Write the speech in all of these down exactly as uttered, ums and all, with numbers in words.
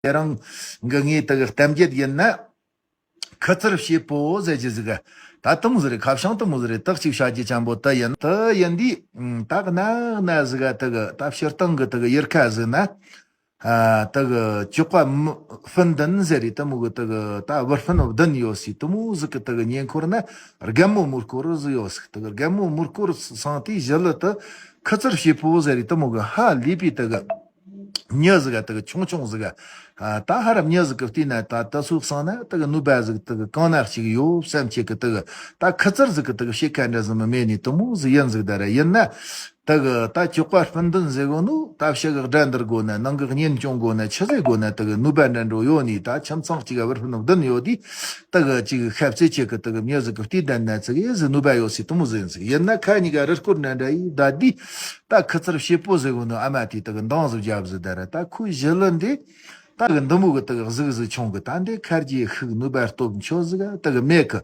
དེ་རང་གི་ངས་དེ་གི་གཏམ་རྒྱུད་ཡིན་ན། ཁུ་ཚུར་བྱེད་པོ་ཟེར་གྱི་ཟིག་ད་དེ་མོ་ཟིག་རེད། ཁ་བྱང་དེ་མོ་ཟིག་རེད། དག་ཅིག་བྱ་རྒྱུ་ཅན་པོ་དེ་ཡིན། དེ་ཡིན་དུས། ད་གི་ན་གི་ན་ཟིག་ག་དེ་གི་ད་སྤྱིར་བཏང་གི་དེ་གི་ཡུལ་ཁ་ཟིག་ན། ཨ། དེ་གི་ཅོག་པ་མི་སྤུན་བདུན་ཟེར་རེད། དེ་མོ་གི་དེ་གི་ད་བུ་སྤུན་བདུན་ཡོད་སྲིད། དེ་མོ་ཟིག་གི་དེ་གི་ཉེ་འཁོར་ན་རྒན་མོ་མོ་སྐོར་ཟིག་ཡོད་སྲིད། དེ་གི་རྒན་མོ་མོ་སྐོར་སང་དེའི་ཞི་ལི་དེ་ཁུ་ཚུར་བྱེད་པོ་ཟེར་རེད། དེ་མོ་གི་ཧ་ལས་པའི་དེ་གི་མྱི་ཟིག་ག་དེ་གི་ཆུང་ཆུང་ཟིག་ག་ཨ། ད་ཧ་ར་མྱི་ཟིག་གི་བལྟས་ན་ད་དེ་ཚོ་སང་ན་དེ་གི་ནུས་པ་ཟིག་དེ་གི་གང་ན་གཅིག་ཡོད་བསམ་ཆེ་གི་དེ་གི་ད་ཁུ་ཚུར་ཟིག་གི་དེ་གི་བྱེད་ཁ་འདྲ་ཟིག་མི་མེད་ནི་དེ་མོ་ཟིག་ཡིན་ཟིག་ད་ར་ཡིན་ན། དེ་གི་ད་ཅོག་པ་སྤུན་བདུན་ཟེར་གོ་ནོ། ད་ཕྱི་གི་དགྲ་འདུལ་དགོ་ན། ནང་གི་གཉེན་སྐྱོང་དགོ་ན། ཆི་ཟེར་དགོ་ན། དེ་གི་ནུས་པ་འདྲ་འགྲོ་ཡོད་ནི། ད་ཁྱིམ་ཚང་གཅིག་ག་བུ་སྤུན་བདུན་ཡོད་དུས། དེ་གི་ཅིག་ཤ་བརྩེ་ཆེ་གི་དེ་གི་མྱི་ཟིག་གི་བལྟས་བསྡད་ན་ཙིག་ཡེ་ཟིག་ནུས་པ་ཡོད་སྲིད། དེ་མོ་ཟིག་ཡིན་ཟིག་ཡིན་ན་ཁ་གཉིས་ཀ་རུ་སྐོར་འདྲ་འདྲ་ཡིས་བསྡད་དུས། ད་ཁུ་ཚུར་བྱེད་པོ་ཟེར་གོ་ནོ་ཨ་མ་དེས་དེ་གི་འདང་ཟིག་བརྒྱབ་ཟིག་ད་ར་ད་ཁོའི་ཞི་ལི་འདི། ད་གི་འདི་མོ་གི་དེ་གི་གཟུགས་ཟིག་ཆུང་གི། ད་འདི་ཁར་གྱི་ཤུགས་ནུས་པ་སྟོབས་འཆོལ་ཟིག་ག་དེ་གི་མེད་གི།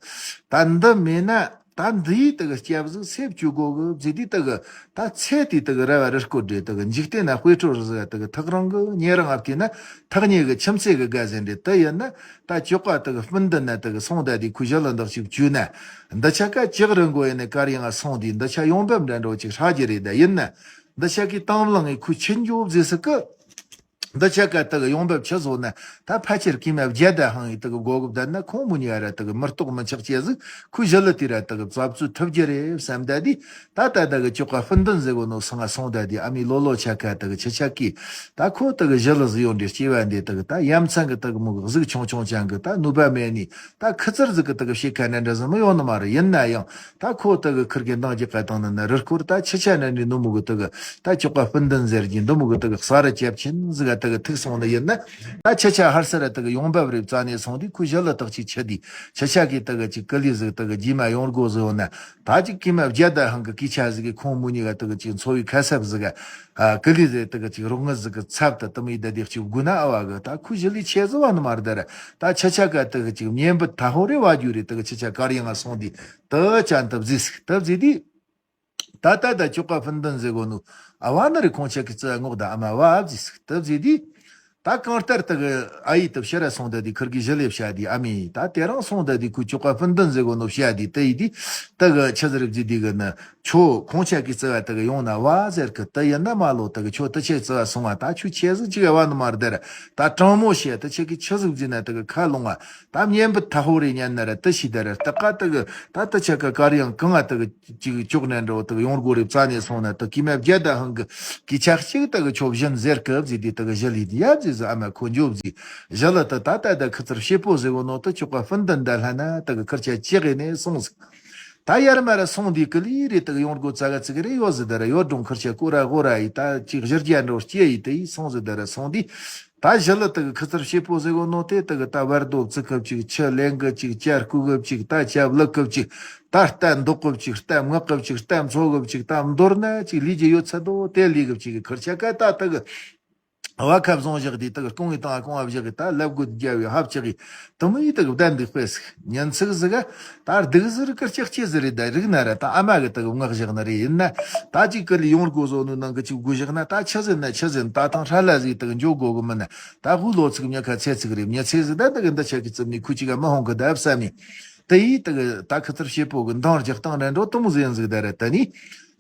ད་འདི་མེད་ན་ད་འདིའི་དེ་གི་སྐྱབས་ཟིག་སེ་བཅུག་དགོ་གི་བཟེ་དུས། དེ་གི་ད་ཚེ་དེའི་དེ་གི་ར་བ་རུ་སྐོར་འདྲེ། དེ་གི་འཇིག་རྟེན་ན་དཔེ་འཕྲོ་རུ་ཟིག་ག་དེ་གི་ཐག་རིང་གི། ཉེ་རིང་ཨ་བལྟས་ན་ཐག་ཉེ་གི་ཁྱིམ་མཚེས་གི་དགའ་ཟེར་འདྲེ་དེ་ཡིན་ན། ད་ཅོག་པ་དེ་གི་སྤུན་བདུན་ན་དེ་གི་སོང་བསྡད་དུས། ཁོའི་ཞི་ལི་འདི་གཅིག་བཅུག་ན། འདི་ཆ་ཀ་ཅིག་རིང་གོ་ཡིན་ནི་གར་ཡང་སོང་དུས། འདི་ཆ་ཡོང་འབབ་འདྲ་འགྲོ་ཅིག་ཧྲ་རྒྱུ་རེད། ད་ཡིན་ན་འདི་ཆ་གི་དང་བླངས་ངས་ཁོའི་ཆི་འགྱོ་བཟེ་སི་གི། འདི་ཆ་ཀ་དེ་གི་ཡོང་འབབ་ཆི་བཟོ་ན། ད་ཕལ་ཆེར་ཀི་མ་བརྒྱ་ད་ཧང་ཡིས་དེ་གི་སྒོ་གི་བསྡད་ན། ཁོང་མོ་གཉིས་ཀ་ར་དེ་གི་མི་རྟོགས་མི་ཆགས་ཅེས་ཟིག་ཁོའི་ཞི་ལི་དེ་ར་དེ་གི་བཙབ་བཙུད་ཐུབ་རྒྱུ་རེད་བསམ་བསྡད་དུས། ད་ད་དེ་གི་ཅོག་པ་སྤུན་བདུན་ཟེར་གོ་ནོ་སང་ང་སོང་བསྡད་དུས། ཨ་མའི་ལོ་ལོ་ཆ་ཀ་དེ་གི་ཆི་ཆ་ཀི། ད་ཁོ་དེ་གི་ཞི་ལི་ཟིག་ཡོད་འདྲེ་སྐྱེ་བ་འདི་དེ་གི་ད་ཡ་མཚན་གི་དེ་གི་མོ་གི་གཟུགས་ཆུང་ཆུང་ཅན་གི། ད་ནུས་པ་མེད་ནི། ད་ཁུ་ཚུར་ཟིག་གི་དེ་གི་བྱེད་ཁ་འདྲ་འདྲ་ཟིག་མི་ཡོང་ནི་མ་རེད། ཡིན་ན་ཡང་ད་ཁོ་དེ་གི་ཁུར་གི་འདང་རྒྱག་ག་བཏང་ནི་ན་རུ་སྐོར་ད་ཆི་ཆ་འདྲ་འདྲའི་ནུ་མོ་གི་དེ་གི་ད་ཅོག་པ་སྤུན་བདུན་ཟེར་གྱི་འདི་མོ་གི་དེ་གི་ས་རུ་སྐྱབས་ཆེན་ཟིག་ག་དེ་གི་ཐུག་སོང་ནི་ཡིན་ན། ད་ཆི་ཆ་ཧར་སི་ར་དེ་གི་ཡོང་འབབ་རེ་བཙལ་ནས་སོང་དུས། ཁོའི་ཞི་ལི་དག་ཅིག་ཆི་དུས། ཆི་ཆ་གི་དེ་གི་ཅིག་ཀི་ལི་ཟིག་དེ་གི་རྗེས་མ་ཡོང་སྒོ་ཟིག་ཡོད་ན། ད་ཅིག་ཀི་མ་བརྒྱ་ད་ཧང་གི་སྐད་ཆ་ཟིག་གི་ཁོང་མོ་གཉིས་ཀ་དེ་གི་ཅིག་འཚོ་བའི་ཁ་གསབ་ཟིག་ག་ཨ། ཀི་ལི་ཟེར་དེ་གི་ཅིག་རོགས་དངུལ་ཟིག་གི་ཚབ་ཏུ་དེ་མོ་ཡི་ད་དེ་གཅིག་དགོས་ན། ཨ་བ་གི་ད་ཁོའི་ཞི་ལི་ཆེ་ཟིག་བ་ནི་མ་རེད་ད་ར། ད་ཆི་ཆ་ཀ་དེ་གི་ཅིག་ཉན་པི་ཐ་ཧོ་རེ་བ་རྒྱུ་རེད། དེ་གི་ཆི་ཆ་གར་ཡང་ང་སོང་དུས། དེ་ཅན་དུ་བཟེ་སི་གི་དེ་བཟེ་དུས། ད་ད་ད་ཅོག་པ་སྤུན་བདུན་ཟེར་གོ་ནོ་ཨ་བ་ནི་རེ་ཁོང་ཆ་གི་རྩ་ངོགས་ད་ཨ་མ་བ་བཟེ་སི་གི་དེ་བཟེ་དུས། ད་གང་ལྟར་དེ་གི་ཨ་ཡེ་དེ་ཕྱི་ར་སོང་བསྡད་དུས། ཁུར་གི་ཞི་ལི་བཤད་དུས། ཨ་མའི་ད་དེ་རིང་སོང་བསྡད་དུས་ཁོའི་ཅོག་པ་སྤུན་བདུན་ཟེར་གོ་ནོ་བཤད་དུས། དེ་ཡིན་དུས་དེ་གི་ཆི་ཟིག་རེད་བཟེ་དུས་གི་ནི། ཁྱོ་ཁོང་ཆ་གི་རྩ་བ་དེ་གི་ཡོང་ན་བ་ཟེར་གི། དེ་ཡིན་ན་མ་ལོ་དེ་གི་ཁྱོ་དེ་ཆེ་རྩ་བ་སོང་བ། ད་ཁྱོ་ཆེ་ཟིག་ཅིག་ག་བ་ནི་མ་རེད་ད་ར། ད་དྲང་མོ་བཤད། དེ་ཆེ་གི་ཆི་ཟིག་བཟེ་ན་དེ་གི་ཁ་ལོང་བ། ད་ཉན་པི་ཐ་ཧོ་རེ་ཉན་ན་ར་དེ་ཤི་ད་ར། ད་ཀ་དེ་གི་ད་དེ་ཆ་ཀ་གར་ཡང་གང་ང་དེ་གི་ཅིག་ཅོག་ནས་འགྲོ་དེ་གི་ཡོང་སྒོ་རེ་བཙལ་ནས་སོང་ན། དེ་ཀི་མ་བརྒྱ་ད་ཧང་གི་གི་ཆག་ཅིག་དེ་གི་ཆོ་བཞིན་ཟེར་གི་བཟེ་དུས། དེ་གི་ཞི་ལི་དེ་ཡ་བཟེ་ཟིག་ཨ་མ་ཁོ་འགྱོ་བཟེ། ཞི་ལི་དེ་ད་ད་ད་ཁུ་ཚུར་བྱེད་པོ་ཟེར་གོ་ནོ་དེ་ཅོག་པ་སྤུན་བདུན་ད་ལྷ་ན་དེ་གི་ཁུར་ཆ་ཅི་གི་ནས་སོང་ཟིག་ད་ཡར་མར་སོང་དུས་ཀི་ལི་རེ་དེ་གི་ཡོང་སྒོ་ཙག་ག་ཙིག་རེ་ཡོད་ཟིག་ད་ར། ཡོད་རུང་ཁུར་ཆ་ཀོ་ར་གོ་ར་ཡི་ད་ཅིག་གཞི་རྒྱ་འགྲོ་སྐྱེ་ཡི་དེ་ཡི་སོང་ཟིག་ད་ར། སོང་དུས་ད་ཞི་ལི་དེ་གི་ཁུ་ཚུར་བྱེད་པོ་ཟེར་གོ་ནོ་དེ་དེ་གི་ད་བར་དོ་བཙུགས་གི་བཅུག་ཆུ་ལེན་གི་བཅུག་ཇ་བསྐོལ་གི་བཅུག་ད་ཇ་བླུག་གི་བཅུག་ད་རྟ་འདོག་གི་བཅུག་རྟ་མངག་གི་བཅུག་རྟ་འཚོ་གི་བཅུག་ད་མདོར་ན་ཅིག་ལས་རྒྱུ་ཡོད་ཚད་དོ་དེ་ལས་གི་བཅུག་གི། ཁུར་ཆ་ཀ་ད་དེ་གི་བ་ཁབ་བཟུང་བཞག་དུས། དེ་གི་སྐུང་བའི་སྟེང་སྐུང་བ་བཞག་གི། ད་ལབ་གོ་རྒྱ་བའི་ཧབ་ཆག་གི་དེ་མོ་ཡི་དེ་གི་བསྡད་འདུག་དཔེ་སི་ཉན་ཚིག་ཟིག་ག་ད་སྡུག་ཟིག་རི་ཀི་ལྕགས་ཀྱི་ཟིག་རེད། ད་རིག་ན་ར་ད་ཨ་མ་གི་དེ་གི་མངག་བཞག་ནི་རེད། ཡིན་ན་ད་ཅིག་ཀི་ལི་ཡོང་སྒོ་བཟོ་ནོ་ནང་གི་ཅིག་དགོས་བཞག་ན། ད་ཆི་ཟིན་ན་ཆི་ཟིན། ད་ཐང་ཧྲ་ལ་ཟིག་དེ་གི་འཇོག་དགོ་གི་མིན་ན། ད་དབུ་ལོ་ཚིག་མྱི་ཁ་ཚེ་ཚིག་རེད། མྱི་ཚེ་ཟིག་ད་དེ་གི་འདི་ཆ་གི་རྩིབ་ནས་ཁུ་ཅིག་ག་མི་ཧོང་གི་ད་བསམ་མི། དེ་ཡིས་དེ་གི་ད་ཁུ་ཚུར་བྱེད་པོ་གི་འདང་རྒྱག་སྟངས་རེ་འགྲོ་དེ་མོ་ཟིག་ཡིན་ཟིག་ད་རེད། ད་ནི་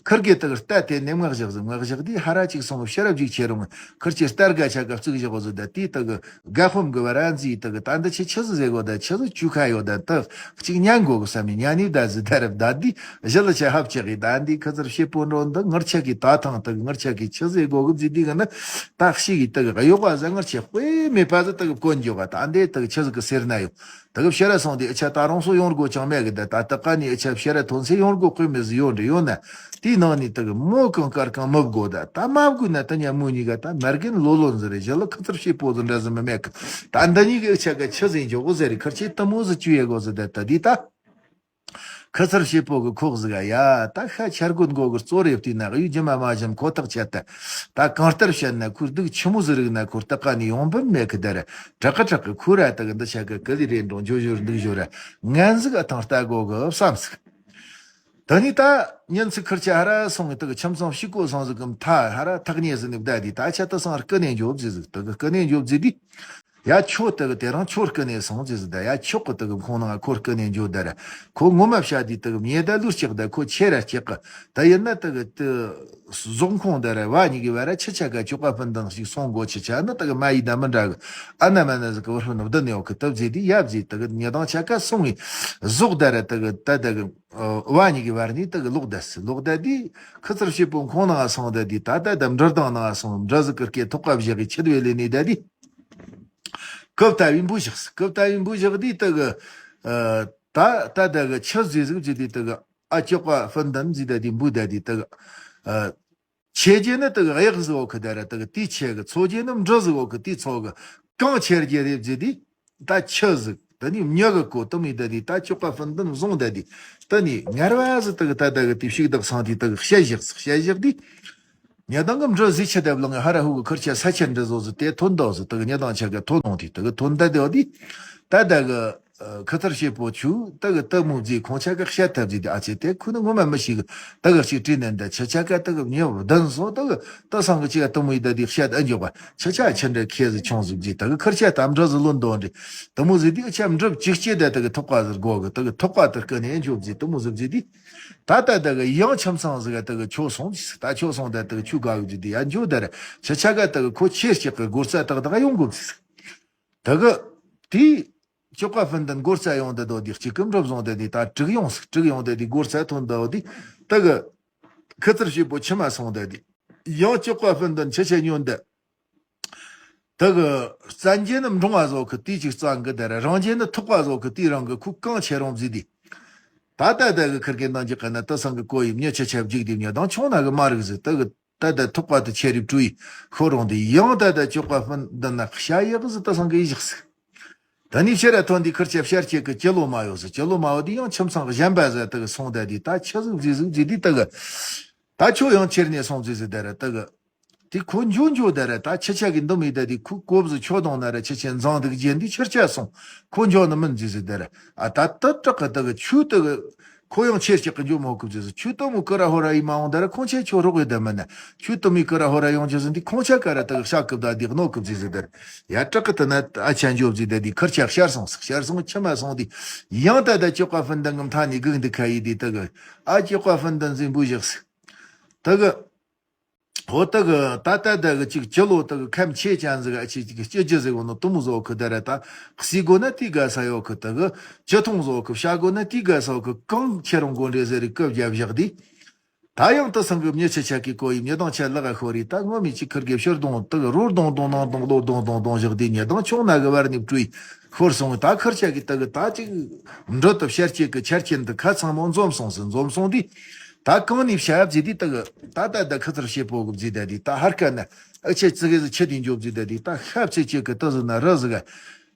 ཁུར་གི་དེ་གི་རྟ་དེ་ནས་མངག་བཞག་ཟིག་མངག་བཞག་དུས་ཧ་ར་ཅིག་སོང་ཕྱི་རབས་ཅིག་ཁྱེར་རུང་། ཁུར་གྱི་རྟ་སྒ་ཆ་ག་བཙུགས་བཞག་གོ་ཟིག་ད་དེ་དེ་གི་དགའ་ཧོམ་གི་བ་ར་འཛི་དེ་གི་ད་འདི་ཆི་ཆི་ཟིག་ཟེར་གོ། ད་ཆི་ཟིག་བཅུག་ཁ་ཡོད། ད་དེ་གཅིག་ཉན་དགོ་གི་བསམ་མི་ཉན་ནི་ད་ཟིག་ད་རེད། ད་དེ་ཞི་ལི་ཆ་ཧབ་ཆག་གི་ད་འདི་ཁུ་ཚུར་བྱེད་པོ་འགྲོ་འདི་ངར་ཆ་གི་ད་ཐང་དེ་གི་ངར་ཆ་གི་ཆི་ཟིག་གོ་གི་ཟིག་དེ་གི་ནི་ད་ཤི་གི་དེ་གི་གཡོག་པ་ཟ་ངར་ཆ་དཔེ་མེད་པ་ཟིག་དེ་གི་གོན་འཇོག་ག་ད་འདི་དེ་གི་ཆི་ཟིག་གི་ཟེར་ན་ཡོད། དེ་གི་ཕྱི་ར་སོང་དུས་ཨ་ཆ་ད་རང་སོ་ཡོང་སྒོ་ཅང་མེད་གི། ད་ད་ལྟ་ཀ་ནས་ཨ་ཆ་ཕྱི་ར་ཐོན་ཚེ་ཡོང་སྒོ་དཔེ་མེད་ཟིག་ཡོད་འདྲི་ཡོད་ན། དེའི་ནང་ནས་དེ་གི་མོ་གང་དཀར་གང་མི་དགོ། ད་ད་མ་དགོས་ན་ད་ཉ་མོ་གཉིས་ཀ་ད་མར་གན་ལོ་ལོ་ཟིག་རེད། ཞི་ལི་ཁུ་ཚུར་བྱེད་པོ་ཟིག་འདྲ་ཟིག་མི་མེད་གི། ད་འདི་གཉིས་གི་ཨ་ཆ་ག་ཆི་ཟིག་འཇོག་གོ་ཟེར་རེད། ཁུར་ཆེ་དེ་མོ་ཟིག་བཅུག་ཡེ་གོ་ཟིག་ད་ད་དེ་ད། ཁུ་ཚུར་བྱེད་པོ་གི་ཁོག་ཟིག་ག་ཡ། ད་ཤ་ཆར་གོད་མགོ་གི་གཙོ་རེ་བལྟས་ན་གཡུ་རྒྱུ་མ་མ་ཞིམ་ཁོ་ཐག་ཆད་ད། ད་གང་ལྟར་བཤད་ན་ཁོའི་སྡུག་ཆི་མོ་ཟིག་རིག་ན་ཁོ་རྟག་ཀ་ནས་ཡོང་འབབ་མེད་གི། ད་ར་དྲག་གི་དྲག་གི་ཁོ་ར་དེ་གི་འདི་ཆ་གི་ཀི་ལི་རེ་འགྲོ་འཇོ་འཇོ་འདུག་འཇོ་ར་ངན་ཟིག་ཨ་ཐང་ལྟ་དགོ་གི་བསམ་ཟིག་དེ་ནས་ད་ཉིན་ཚིག་ཁུར་ཆ་ཧ་ར་སོང་གི་དེ་གི་ཁྱིམ་ཚང་ཕྱུག་པོ་སོང་ཟིག་གི་མཐའ་ཧ་ར་ཐག་ཉེ་ཟིག་ནས་བསྡད་དུས། ད་ཆ་དེ་སང་རྐུ་ནས་འཇོ་བཟི་ཟིག་དེ་གི་རྐུ་ནས་འཇོ་བཟི་དུས། ཡ་ཁྱོད་དེ་གི་དེ་རིང་ཁྱོད་རྐུ་ནས་སོང་ཟེར་ཟིག་ད། ཡ་ཁྱོད་གི་དེ་གི་ཁོང་ནང་ཁོ་རྐུ་ནས་འགྱོ་ད་ར། ཁོ་ངོ་མ་བཤད་དུས་དེ་གི་མྱེ་ད་ལུས་སྐྱེག་ད། ཁོ་ཆེ་ར་སྐྱེག་གི། ད་ཡིན་ན་དེ་གི་དེ་ཟོག་ཁོང་ད་ར་བ་གཉིས་གི་བར་ར་ཁྱི་ཆ་ག་ཅོག་པ་སྤུན་ལྡན་ཞིག་སོང་དགོ། ཁྱི་ཆ་ནི་དེ་གི་མ་ཡི་ད་མི་འདྲ་གི། ཨ་ན་མ་ན་ཟིག་གི་བུ་སྤུན་བདུན་ཡོད་གི། དེ་བཟེ་དུས་ཡ་བཟེ་དེ་གི་ཉི་དང་ཆ་ག་སོང་ངི་ཟོག་ད་ར་དེ་གི་ད་དེ་གི་བ་གཉིས་གི་བར་ནས་དེ་གི་ལོག་ད་སི་ལོག་ད་དུས་ཁི་ཚུར་ཤེད་པོ་ཁོང་ནང་སོང་ད་དུས། ད་ད་ད་འབྲུ་དང་ནང་སོང་། འབྲུ་ཟིག་གི་སྐེ་ཐོག་པ་བཞག་གི་ཁྱི་དུ་བེ་ལེ་ནས་ད་དུས། རྐུབ་ལྟ་བུའི་འབུ་བཞག་སི། རྐུབ་ལྟ་བུའི་འབུ་བཞག་དུས་དེ་གི་ཨ་ད་ད་ད་གི་ཁྱི་ཟིག་ཟིག་བཟེ་དུས་དེ་གི་ཨ་ཅོག་པ་སྤུན་ལྡན་ཟེ་ད་དུས་འབུ་ད་དུས་དེ་གི་ཨ་ཆེ་རྒྱུ་ནི་དེ་གི་གཡག་ཟིག་འོག་གི་ད་ར་དེ་གི་དེའི་ཆེ་གི། ཚོ་རྒྱུ་ནི་འབྲུ་ཟིག་འོག་གི་དེའི་ཚོ་གི། གང་ཆེ་རྒྱུ་རེད་བཟེ་དུས་ད་ཁྱི་ཟིག་ད་ནི་མྱི་གི་གོ་དུ་མི་ད་དུས་ད་ཅོག་པ་སྤུན་ལྡན་བཟུང་ད་དུས། ད་ནི་ངར་བ་ཟིག་དེ་གི་ད་ད་གི་དེ་ཕྱུགས་བདག་སང་དུས་དེ་གི་བཤད་བཞག་སི། བཤད་བཞག་དུས། ཉ་དང་གི་འབྲུ་ཟིག་ཆ་དེབ་ལང་ཧ་ར་ཧུ་གི་ཁུར་ཆ་ས་ཆ་འདྲ་བཟོ་ཟིག་དེ་ཐོན་ད་ཟིག་དེ་གི་ཉ་དང་ཆ་ག་ཐོན་ནོ་དུས་དེ་གི་ཐོན་ད་དེ་བ་དུས། ད་ད་གི་ཁི་ཐར་ཤེ་པོ་ཆུ་དེ་གི་དེ་མོ་ཟིག་ཁོང་ཆ་ག་བཤད་ཐབས་ཟིག་དེ། ཨ་ཆེ་དེ་ཁུ་ནི་ངོ་མ་མི་ཤེས་གི། དེ་གི་ཅིག་དྲིས་ནན་ད་ཁྱི་ཆ་ག་དེ་གི་མྱི་བདུན་སོང་དེ་གི་དེ་སང་གི་ཅིག་དེ་མོ་ཡི་ད་དེ་བཤད་ཨ་འཇོག་པ། ཁྱི་ཆ་ཆི་འདྲ་ཁེ་ཟིག་ཆུང་ཟིག་ཟིག་དེ་གི་ཁུར་ཆ་དམ་འདྲ་ཟིག་ལོན་དོ་འདྲི། དེ་མོ་ཟིག་དེ་གི་ཆ་འགྲུབ་ཅིག་སྐྱེ་ད་དེ་གི་ཐོག་པ་ཟིག་དགོ་གི། དེ་གི་ཐོག་པ་དེ་རྐུ་ནས་འཇོག་ཟིག་དེ་མོ་ཟིག་ཟིག་དེ། ད་ད་ད་གི་ཡང་ཁྱིམ་ཚང་ཟིག་ག་ད་གི་ཁྱོད་སོང་ཟིག་ད་ཁྱོད་སོང་ད་ད་གི་ཁྱོད་དགའ་གི་ཟིག་དེ་ཡ་འཇོག་ད་ར། ཁྱི་ཆ་ག་ད་གི་ཁོ་ཁྱེར་སྐྱེག་གི་སྒོ་རྩ་ཏག་ཏག་ཡོང་དགོ་ཟིག་ད་གི་དེ་ཅོག་པ་སྤུན་ལྡན་སྒོ་རྩ་ཡོང་ད་དོ་དེ་གཅིག་གི་འགྲུབ་བཟུང་ད་དེ་ད་དྲུག་ཡོང་ཟིག་དྲུག་ཡོང་ད་དེ་སྒོ་རྩ་ཐོན་ད་དེ་ད་གི་ཁི་ཚུར་ཤེ་པོ་ཁྱི་མ་སོང་ད་དེ། ཡང་ཅོག་པ་སྤུན་ལྡན་ཁྱི་ཆ་ཉོན་ད། དེ་གི་བཙན་རྒྱལ་ནི་འབྲོང་བ་བཟོ་གི་དེའི་ཅིག་བཙན་གི་དེ་ར། རང་རྒྱལ་ནི་ཐོག་པ་བཟོ་གི་དེའི་རང་གི། ཁུ་གང་ཆེ་རུང་བཟེ་དུས། ད་ད་ད་གི་ཁུར་གི་ནང་གི་ཀ་ན་དེ་སང་གི་གོ་ཡི་མྱི་ཆ་ཆ་བརྒྱུག་དེ་མྱི་དང་ཆུང་ན་གི་མ་རིག་ཟིག་དེ་གི་ད་ད་ཐོག་པ་དེ་ཆེ་རིབ་བྲུ་ཡི་ཤོ་རུང་དེ་ཡང་ད་ད་ཅོག་པ་སྤུན་ལྡན་ན་ཤ་ཡག་ཟིག་དེ་སང་གི་ཡི་བཞག་ཟིག་ད་ནི་ཕྱིར་ར་ཐོན་དུས་ཁུར་ཆ་ཕྱར་ཆེ་གི་སྤྱི་ལོ་མ་ཡོད་ཟིག་སྤྱི་ལོ་མ་ཡོད་དུས་ཡང་ཁྱིམ་ཚང་གཞན་པ་ཟིག་དེ་གི་སོང་ད་དུས། ད་ཁྱི་ཟིག་བཟེ་ཟིག་བཟེ་དུས་དེ་གི་ད་ཁྱོད་ཡང་ཁྱེར་ནས་སོང་བཟེ་ཟིག་དེ་ར་དེ་གི། དེ་ཁོ་འགྱོ་འགྱོ་དེ་ར། ད་ཁྱི་ཆ་གི་འདི་མི་ད་དེ་ཁོ་གོབ་ཟིག་ཁྱོད་དང་ན་ར་ཁྱི་ཆ་འཛང་སྡུག་རྒྱན་དུས་ཕྱིར་ཆ་སོང་། ཁོ་འགྱོ་ནི་མིན་བཟེ་ཟིག་དེ་ར། ཨ་ད་དེ་དྲག་གི་དེ་གི་ཆུ་དེ་གི་ཁོ་ཡང་ཆེར་སྐྱེག་གི་འགྱོ་མོ་གི་བཟེ་ཟིག་ཆུ་དེ་མོ་ཀི་ར་ཧོ་ར་ཡི་མ་འོང་དེ་ར། ཁོང་ཆ་ཁྱོད་རོགས་ཡི་དེ་མིན་ན། ཆུ་དེ་མོ་ཀི་ར་ཧོ་ར་ཡོང་རྒྱུ་ཟིན་དུས་ཁོང་ཆ་ག་ར་དེ་གི་ཤ་གི་ད་དེ་གནོ་གི་བཟེ་ཟིག་དེ་ར། ཡ་དྲག་གི་དེ་ན་ཨ་ཆ་འགྱོ་བཟེ་དེ་དེ་ཁུར་ཆ་ཤར་སོང་ཟིག་ཤར་སོང་ཁྱི་མ་སོང་དུས། ཡང་ད་ད་ཅོག་པ་སྤུན་ལྡན་གི་མཐའ་ནས་སྒུག་འདུག་ཁ་ཡི་དེ་དེ་གི། ཨ་ཅོག་པ་སྤུན་ལྡན་ཟིག་འབུ་བཞག་ཟིག་དེ་གི། ཧོ་དེ་གི་ད་ད་ད་གི་ཅིག་སྤྱི་ལོ་དེ་གི་ཁམས་ཆེ་ཅན་ཟིག་ཨ་ཅིག་ཅིག་སྤྱི་རྒྱུ་ཟིག་འོ་ནོ་དུ་མོ་བཟོ་གི་དེ་ར། ད་གསི་དགོ་ན་དེ་དགའ་ས་ཡོད་གི། དེ་གི་ཅི་ཐུང་བཟོ་གི་བྱ་དགོ་ན་དེ་དགའ་ས་ཡོད་གི། གང་ཁྱེར་རུང་དགོ་འདྲེ་ཟེར་རི་སྐབས་རྒྱབ་བཞག་དུས། ད་ཡང་དེ་སང་གི་མྱི་ཆ་ཆ་གི་གོ་ཡི་མྱི་དང་ཆ་ལག་ཤོར་རི། ད་ངོ་མི་ཅིག་ཁུར་གི་ཕྱིར་གདོང་དེ་གི་རོ་གདོང་གདོང་ནང་གདོང་ལོ་གདོང་གདོང་གདོང་བཞག་དུས། མྱི་དང་ཆུང་ན་གི་བར་ནི་བྲུས་ཤོར་སོང་། ད་ཁུར་ཆ་གི་དེ་གི་ད་ཅིག་འབྲུ་དེ་ཕྱར་ཆེ་གི་ཆར་ཆེན་དེ་ཁ་ཚང་མོ་འཛོམས་སོང་ཟིན་འཛོམས་སོང་དུས། ད་གང་ནས་བྱ་བ་བཟེ་དུས་དེ་གི་ད་ད་ད་ཁི་ཚུར་ཤེ་པོ་གི་བཟེ་ད་དུས། ད་ཧར་ཀ་ན་ཨ་ཆེ་ཙི་གི་ཟིག་ཆི་དུས་འཇོ་བཟེ་ད་དུས། ད་ཤབ་ཚེ་ཆེ་གི་དེ་ཟིག་ན་རི་ཟིག་ག་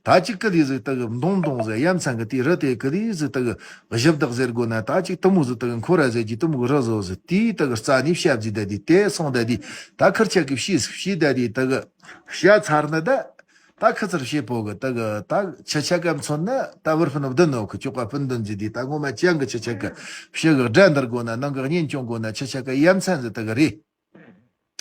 ད་ཅིག་གི་ལི་ཟིག་དེ་གི་མདོང་མདོང་ཟིག་ཡ་མཚན་གི་དེ་རི་དེ་གི་ལི་ཟིག་དེ་གི་གཞི་བདག་ཟེར་དགོ་ན། ད་ཅིག་དུ་མོ་ཟིག་དེ་གི་འཁོར་ར་ཟེར་གྱི་དུ་མོ་གི་རི་ཟིག་ཟིག་དེ་དེ་གི་རྩ་ནས་བྱ་བཟེ་ད་དུས། དེ་སོང་ད་དུས་ད་ཁུར་ཆ་གི་ཕྱིས་ཕྱིས་ད་དུས་དེ་གི་བྱ་ཚར་ནི་ད། ད་ཁི་ཚུར་ཤེ་པོ་གི་དེ་གི་ད་ཁྱི་ཆ་ག་མཚོན་ན་ད་བུ་སྤུན་བདུན་ནོ་གི་ཅོག་པ་སྤུན་བདུན་ཟེར་དུས། ད་ངོ་མ་ཅང་གི་ཁྱི་ཆ་གི་ཕྱི་གི་དགྲ་འདུལ་དགོ་ན་ནང་གི་གཉེན་སྐྱོང་དགོ་ན་ཁྱི་ཆ་ག་ཡ་མཚན་ཟིག་དེ་གི་རེད།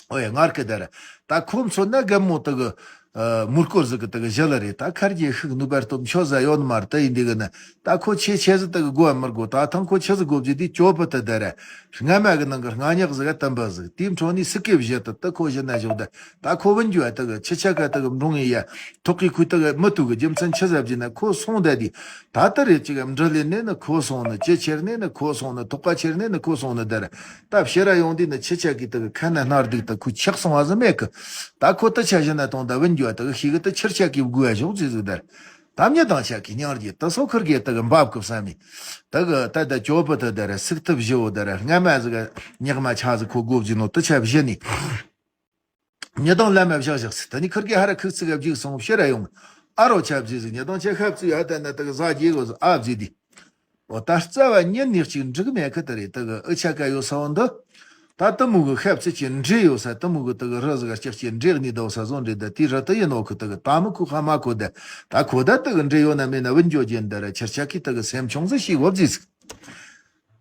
ཨོ་ཡ་ངར་གི་དེ་ར། ད་ཁོ་མཚོན་ན་རྒན་མོ་དེ་གི་ཨ་མུར་སྐོར་ཟིག་གི་དེ་གི་ཞི་ལ་རེད། ད་ཁར་གྱི་ཤུགས་ནུས་པར་སྟོབས་འཆོ་ཟ་ཡོད་ནི་མ་རེད། ད་ཡིན་དེ་གི་ན་ད་ཁོ་ཆེ་ཆེ་ཟིག་དེ་གི་དགོ་མི་དགོ། ད་ཐང་ཁོ་ཆི་ཟིག་དགོ་བཟེ་དུས་ཅོ་པི་དེ་དེ་ར། སྔ་མ་གི་ནང་གི་རྔ་ཉག་ཟིག་ག་དམ་པ་ཟིག་དེའི་འཕྲོ་ནས་སི་ཀེ་བཞི་དེ་དེ་ཁོ་བཞི་ན་བཞག་ད། ད་ཁོ་བུན་རྒྱུ་བ་དེ་གི་ཁྱི་ཆ་ག་དེ་གི་འབྲོང་ཡི་ཡ་ཐོག་གི་ཁུ་དེ་གི་མི་ཐུག་གི། རྒྱུ་མཚན་ཆི་ཟབ་ཀྱི་ན་ཁོ་སོང་ད་དུས། ད་ལྟ་རེད་ཅིག་འབྲུ་ལེན་ནས་ནི་ཁོ་སོང་ནི། ཅི་ཁྱེར་ནས་ནི་ཁོ་སོང་ནི། ཐོག་ཁ་ཁྱེར་ནས་ནི་ཁོ་སོང་ནི་དེ་ར། ད་ཕྱི་ར་ཡོང་དུས་ནི་ཁྱི་ཆ་གི་དེ་གི་ཁ་ན་སྣར་སྡུག་ད་ཁོ་ཆག་སོང་བ་ཟིག་མེད་གི། ད་ཁོ་དེ་ཆ་བཞི་ན་གཏོང་ད་བུན་རྒྱུ་བ་དེ་གི་ཤི་གི་དེ་ཁྱི་ཆ་གི་དགོས་བ་ཞོག་ཟེར་ཟིག་དེ་ར། ད་མྱི་དང་ཆ་གི་སྙིང་རྗེ་དེ་སོ་ཁུར་གི་དེ་གི་འབབ་གི་བསམ་མི། དེ་གི་ད་ད་ཅོ་པི་དེ་དེ་ར་སུག་ཐུབ་བཞི་བོ་དེ་ར། སྔ་མ་ཟིག་ག་ཉག་མ་ཆ་ཟིག་ཁོ་དགོ་བཟེ་ནོ་དེ་ཆ་བཞི་ནི། མྱི་དང་ལམ་མ་བཞག་བཞག་སི། ད་ནི་ཁུར་གི་ཧ་ར་ཁུག་ཚིག་ག་བརྒྱུགས་སོང་ཕྱིར་ར་ཡོང་། ཨ་རོ་ཆ་བཟེ་ཟིག་མྱི་དང་ཆ་ཤབ་ཚུ་ཡ་ད་ན་དེ་གི་ཟ་རྒྱུ་གོ་ཟིག་ཨ་བཟེ་དུས། འོ་ད་རྩ་བ་ཉིད་ནས་ཅིག་འགྲིག་མེད་གི་དེ་རེད། དེ་གི་ཨུ་ཆ་ག་ཡོད་ས་བོ་འདི། ད་དེ་མོ་གི་ཤབ་ཚུ་ཅིག་འདྲེ་ཡོད་ས། དེ་མོ་གི་དེ་གི་རི་ཟིག་ག་ལྕགས་ཀྱི་འདྲེ་གནས་ད་ས་བཟོ་འདྲེ་ད། དེ་རི་དེ་ཡིན་ནོ་གི་དེ་གི་ད་མི་ཁུ་ཧ་མ་ཁོ་ད། ད་ཁོ་ད་དེ་གི་འདྲེ་ཡོད་ན་མེད་ན་བུན་རྒྱུ་རྒྱུ་འདི་ར། ཁྱི་ཆ་གི་དེ་གི་སེམས་ཆུང་ཟིག་ཤེས་བོ་བཟེ་ཟིག་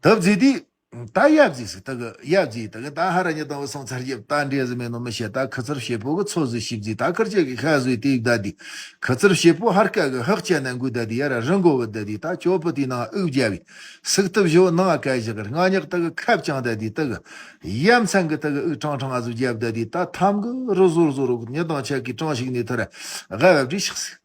དེ་བཟེ་དུས། ད་ཡབ་ཟིག་ཟིག་ད་གི་ཡབ་ཟིག་ད་གི་ད་ཧ་ར་ཉི་དང་བུ་སོང་ཚར་ཡབ་ད་འདྲེ་ཟིག་མེད་ནོ་མི་ཤེས། ད་ཁུ་ཚུར་བྱེད་པོ་གི་ཚོ་ཟིག་ཤིབ་ཟིག་ད་ཁུར་ཆེ་གི་ཤ་ཟོས་དེ་ཡིབ་ད་དི་ཁུ་ཚུར་བྱེད་པོ་ཧར་ཀ་གི་ཧག་ཅན་ན་འགུལ་ད་དི་ཡ་ར་རི་མགོ་བུད་ད་དི་ད་ཅོ་པི་དེ་ནང་ཨུག་རྒྱབ་བི་སུག་ཏུ་བཞོ་ནང་ཨ་ཀ་བཞི་གི་རྔ་ཉག་ད་གི་ཁབ་ཅང་ད་དི་ད་གི་ཡ་མཚན་གི་ད་གི་ཨུག་ཁྲང་ཁྲང་ཨ་ཟོ་རྒྱབ་ད་དི་ད་ཐམ་གི་རི་ཟོར་ཟོར་རོ་ཉི་དང་ཆ་གི་གྲངས་ཤིག་ནས་ཐར་ཨ་ག་བབ་རི་ཤག་སི།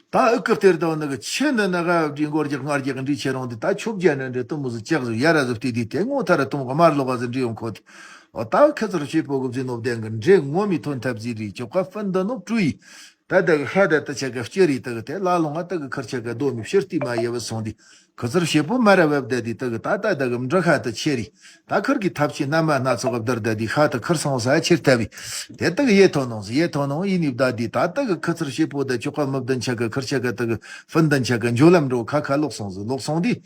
ད་ཨུ་ཀི་སྟེར་དང་ནི་གི་ཆེ་འདི་ནི་ཧ་བྲིས་མགོ་རྒྱག་ངར་རྒྱག་འདྲི་ཆེ་རང་འདི་ད་ཆོབ་རྒྱ་ནི་འདྲི་གཏུམ་མོ་ཟི་ལྕགས་ཟི་ཡ་ར་ཟི་བལྟས་དུས་དེ་ངོ་ཐ་ར་གཏུམ་གི་དམར་ལོག་ག་ཟི་འདྲི་ཡོང་ཁོ་དེ། འོ་ད་ཁི་ཚུར་བྱེད་པོ་གི་བཟི་ནོ་བདེན་གི་འདྲེ་ངོ་མི་ཐོན་ཐབས་ཟི་རི་ཅོག་ག་ཕུན་འདི་ནོ་བྲུ་ཡི། ད་ད་གི་ཧ་ད་ད་ཆ་ག་སྐྱེ་རི་ད་གི་དེ་ལ་ལོང་ང་ད་གི་ཁར་ཆ་ག་རྡོ་མི་ཕྱིར་ཏི་མ་ཡེ་བ་སོང་དི། ཁུ་ཚུར་བྱེད་པོ་མ་ར་བབ་བསྡད་དེ་དེ་གི་ད་ད་ད་གི་འབྲི་ཁ་དུ་ཆེ་རི། ད་ཁུར་གི་ཐབས་ཆེ་ན་མ་སྣ་ཚོགས་བདར་བསྡད་དེ་ཤ་དུ་ཁུར་སོང་ས་ཆེར་ཐབས་བི། དེ་དེ་གི་ཡེ་ཐོ་ནོང་ཟི་ཡེ་ཐོ་ནོང་ཡིན་ནི་བདའ་དེ་ད་དེ་གི་ཁུ་ཚུར་བྱེད་པོ་ད་ཆོག་ག་མི་བདུན་ཆ་གི་ཁུར་ཆ་གི་དེ་གི་ཕུན་བདུན་ཆ་གི་འཇོ་ལམ་འགྲོ་ཁ་ཁ་ལོག་སོང་ཟི་ལོག་སོང་དེ།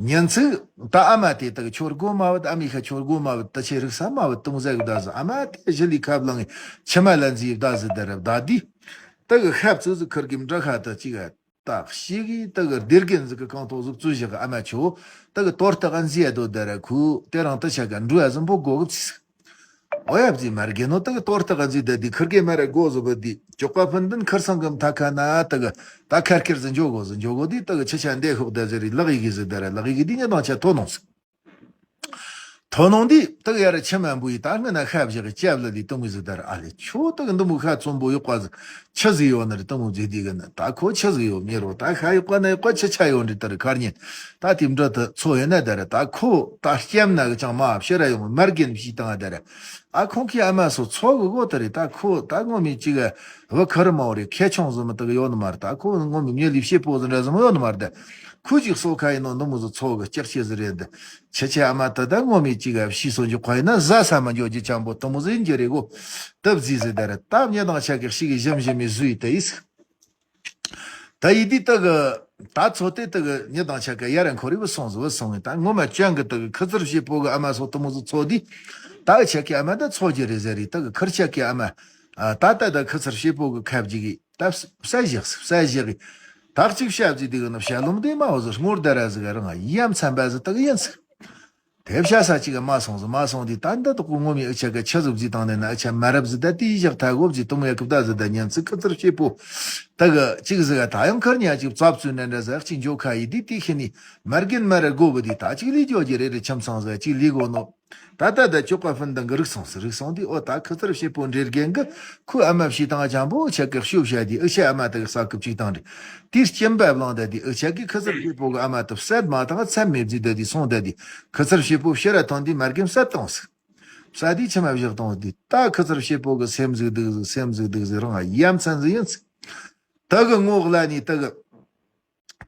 ཉིན་ཚིག་ད་ཨ་མ་དེ་དེ་གི་ཆོར་སྒོ་མ་བུད་ཨ་མི་ཁ་ཆོར་སྒོ་མ་བུད་ད་ཆེ་རིག་ས་མ་བུད་དུང་ཟེ་གི་བདའ་ཟི་ཨ་མ་དེ་ཞི་ལི་ཁབ་ལང་ངི་ཆི་མ་ལན་ཟི་བདའ་ཟི་དེ་ར་བདའ་དེ། དེ་གི་ཤབ་ཙུ་ཟི་ཁུར་གི་འབྲི་ཁ་དུ་ཅིག་ཨ། ད་ཤི་གི་ད་གི་སྡེར་རྒན་ཟིག་གི་རྐང་ཐོག་ཟིག་བཙུ་བཞག་གི་ཨ་མ་ཆོ། ད་གི་ཏོར་ཏག་ག་འཛི་ཡ་དོ་ད་ར་ཁུ་དེ་རང་ད་ཆ་ག་འགྲུ་ཡ་ཟིན་པོ་གོ་གི་ཚིག་འོ་ཡ་བཟི་མ་རྒན་ནོ་ད་གི་ཏོར་ཏག་ག་འཛི་ད་དི་ཁུར་གེ་མ་ར་གོ་ཟི་བ་དི་ཅོག་པ་ཕུན་ཏན་ཁར་སང་གི་མཐའ་ཁ་ན་ད་གི་ད་ཁར་ཁེར་ཟི་འཇོ་གོ་ཟི་འཇོ་གོ་དི་ད་གི་ཆ་ཆ་འདེ་ཤོག་ད་ཟི་རི་ལག་ཡི་གི་ཟི་ད་ར་ལག་ཡི་གི་དི་ཉེ་དང་ཆ་ཐོ་ནོང་ཟི། ཐོ་ནོང་འདི་དག་ཡ་ར་ཆི་མ་འབུ་ཡི་ད་སྔ་ན་ཤ་བཞག་གི་ཅབ་ལ་ལི་ཏུ་མུ་ཟི་དར་ཨ་ལེ་ཆོ་དག་འདི་མུ་ཤ་ཚོམ་བུ་ཡོག་པ་ཟི་ཆི་ཟི་ཡོད་ན་རི་ཏུ་མུ་ཟི་དི་གི་ན་ད་ཁོ་ཆི་ཟི་ཡོད་མི་རོ་ད་ཤ་ཡོག་པ་ན་ཡོག་པ་ཆི་ཆ་ཡོད་འདི་དར་ཁར་ཉན་ད་དེ་འདྲ་དུ་ཚོ་ཡོད་ན་དར་ད་ཁོ་ད་སྐྱམ་ན་གི་ཅང་མ་ཕྱི་ར་ཡོང་མར་གན་བྱི་དང་དར་ཨ་ཁོང་གི་ཨ་མ་སོ་ཚོ་གི་གོ་དར་ད་ཁོ་ད་ངོ་མི་ཅི་གི་བུ་ཁར་མ་བོ་རེ་ཁེ་ཆུང་ཟི་མི་དག་ཡོད་ནི་མར་ད་ཁོ་ངོ་མི་མྱི་ལི་ཤེ་པོ་ཟི་འདྲ་ཟི་མི་ཡོད་ནི་མར་ད་ཁོ་ཅིག་སོ་ཁ་ཡིན་ནོ་འདི་མུ་ཟི་ཚོ་གི་ལྕགས་ཆེ་ཟི་རེད། ཆེ་ཆེ་ཨ་མ་ད་ད་ངོ་མི་གཅིག་ག་ཕྱི་སོ་འཇུག་ཁོ་ཡིན་ན་ཟ་ས་མ་འཇོག་རྒྱུ་ཆང་པོ་དུ་མོ་ཟིན་གྱི་རེད་གོ། སྟབས་ཟིག་ཟི་ད་ར་སྟབས་ཉེ་དང་ཆ་གི་ཤི་གི་ཞིམ་ཞིམ་མི་ཟུ་ཡི་ད་ཡིས། ད་ཡི་དི་ད་གི་ད་ཚོ་དེ་ད་གི་ཉེ་དང་ཆ་གི་ཡ་ར་འཁོར་རི་བུ་སོང་ཟི་བུ་སོང་ཡི་ད་ངོ་མ་ཅང་གི་ད་གི་ཁི་ཚུར་ཤི་པོ་གི་ཨ་མ་སོ་དུ་མོ་ཟི་ཚོ་དི། ད་གི་ཆ་གི་ཨ་མ་ད་ཚོ་རྒྱུ་རེད་ཟེར་རི་ད་གི་ཁིར་ཆ་གི་ཨ་མ། ད་ད་ད་ཁི་ཚུར་ཤི་པོ་གི་ཁབ་ཅིག་གི་ད་བསད་བཞག་བསད་བཞག་གི་ད་གཅིག་བཤད་ཟིག་དེ་གི་ནི་བཤད་ལུམ་དེ་མ་འོ་ཟིག་སྔོར་ད་ར་ཟིག་རང་ཡ་མཚན་པ་ཟིག་དག་ཡིན་ཟིག་དེ་བཤད་ས་གཅིག་གི་མ་སོང་ཟིག་མ་སོང་དེ་ད་འདི་དག་གི་ངོ་མའི་ཨུ་ཆ་གི་ཆི་ཟིག་བཟི་བཏང་ནས་ན་ཨུ་ཆ་མ་རབས་ཟིག་ད་དེའི་བཞག་ཐ་གོ་བཟི་དུ་མོ་ཡ་གི་བདའ་ཟིག་ད་ཉན་ཚིག་ཁི་ཚུར་ཤེས་པོ་ད་གི་གཅིག་ཟིག་ག་ད་ཡང་ཁར་ཉ་གཅིག་བཙབ་ཚུན་ནན་འདྲ་ཟིག་གཅིག་འཇོ་ཁ་ཡི་དེ་དེ་ཤི་ནི་མར་རྒན་མ་ར་དགོ་བུ་དེ་ད་གཅིག་ལི་འཇོ་གི་རེ་རེ་ཁྱམ་ཚང་ཟིག་གཅིག་ལི་གོ་ནོ། ད་ལྟ་ད་ཅོག་པ་ཕུན་ལྡན་གི་རིག་སོང་ཟེར་རིག་སོང་དེ་ཨོ་ད་ཁི་ཚུར་ཤེས་པོ་འདྲེ་རྒན་གི་ཁོའི་ཨ་མ་བྱས་དང་ཅང་པོ་ཨུ་ཆ་གི་ཤོབ་བྱ་དེ་ཨུ་ཆ་ཨ་མ་ད་གི་ས་ཀི་བཅུག་དང་རེད། དེ་སྐྱིན་པ་བླངས་ད་དེ་ཨུ་ཆ་གི་ཁི་ཚུར་ཤེས་པོ་གི་ཨ་མ་ད་བསད་མ་དང་མཚམས་མེད་བཟི་ད་དེ་སོང་ད་དེ་ཁི་ཚུར་ཤེས་པོ་ཕྱི་ར་ཐོན་དེ་མར་རྒན་བསད་བཏང་ཟིག་བསད་དེ་ཆི་མ་བཞག་བཏང་ཟིག་ད་ཁི་ཚུར་ཤེས་པོ་གི་སེམས་ཟིག་སྡུག་ཟིག་སེམས་ཟིག་སྡུག་ཟིག་རང་ཡ་མཚན་ཟིག་ཡིན་ཟིག་ད་གི་ངོ་གླ་ནི་ད་གི་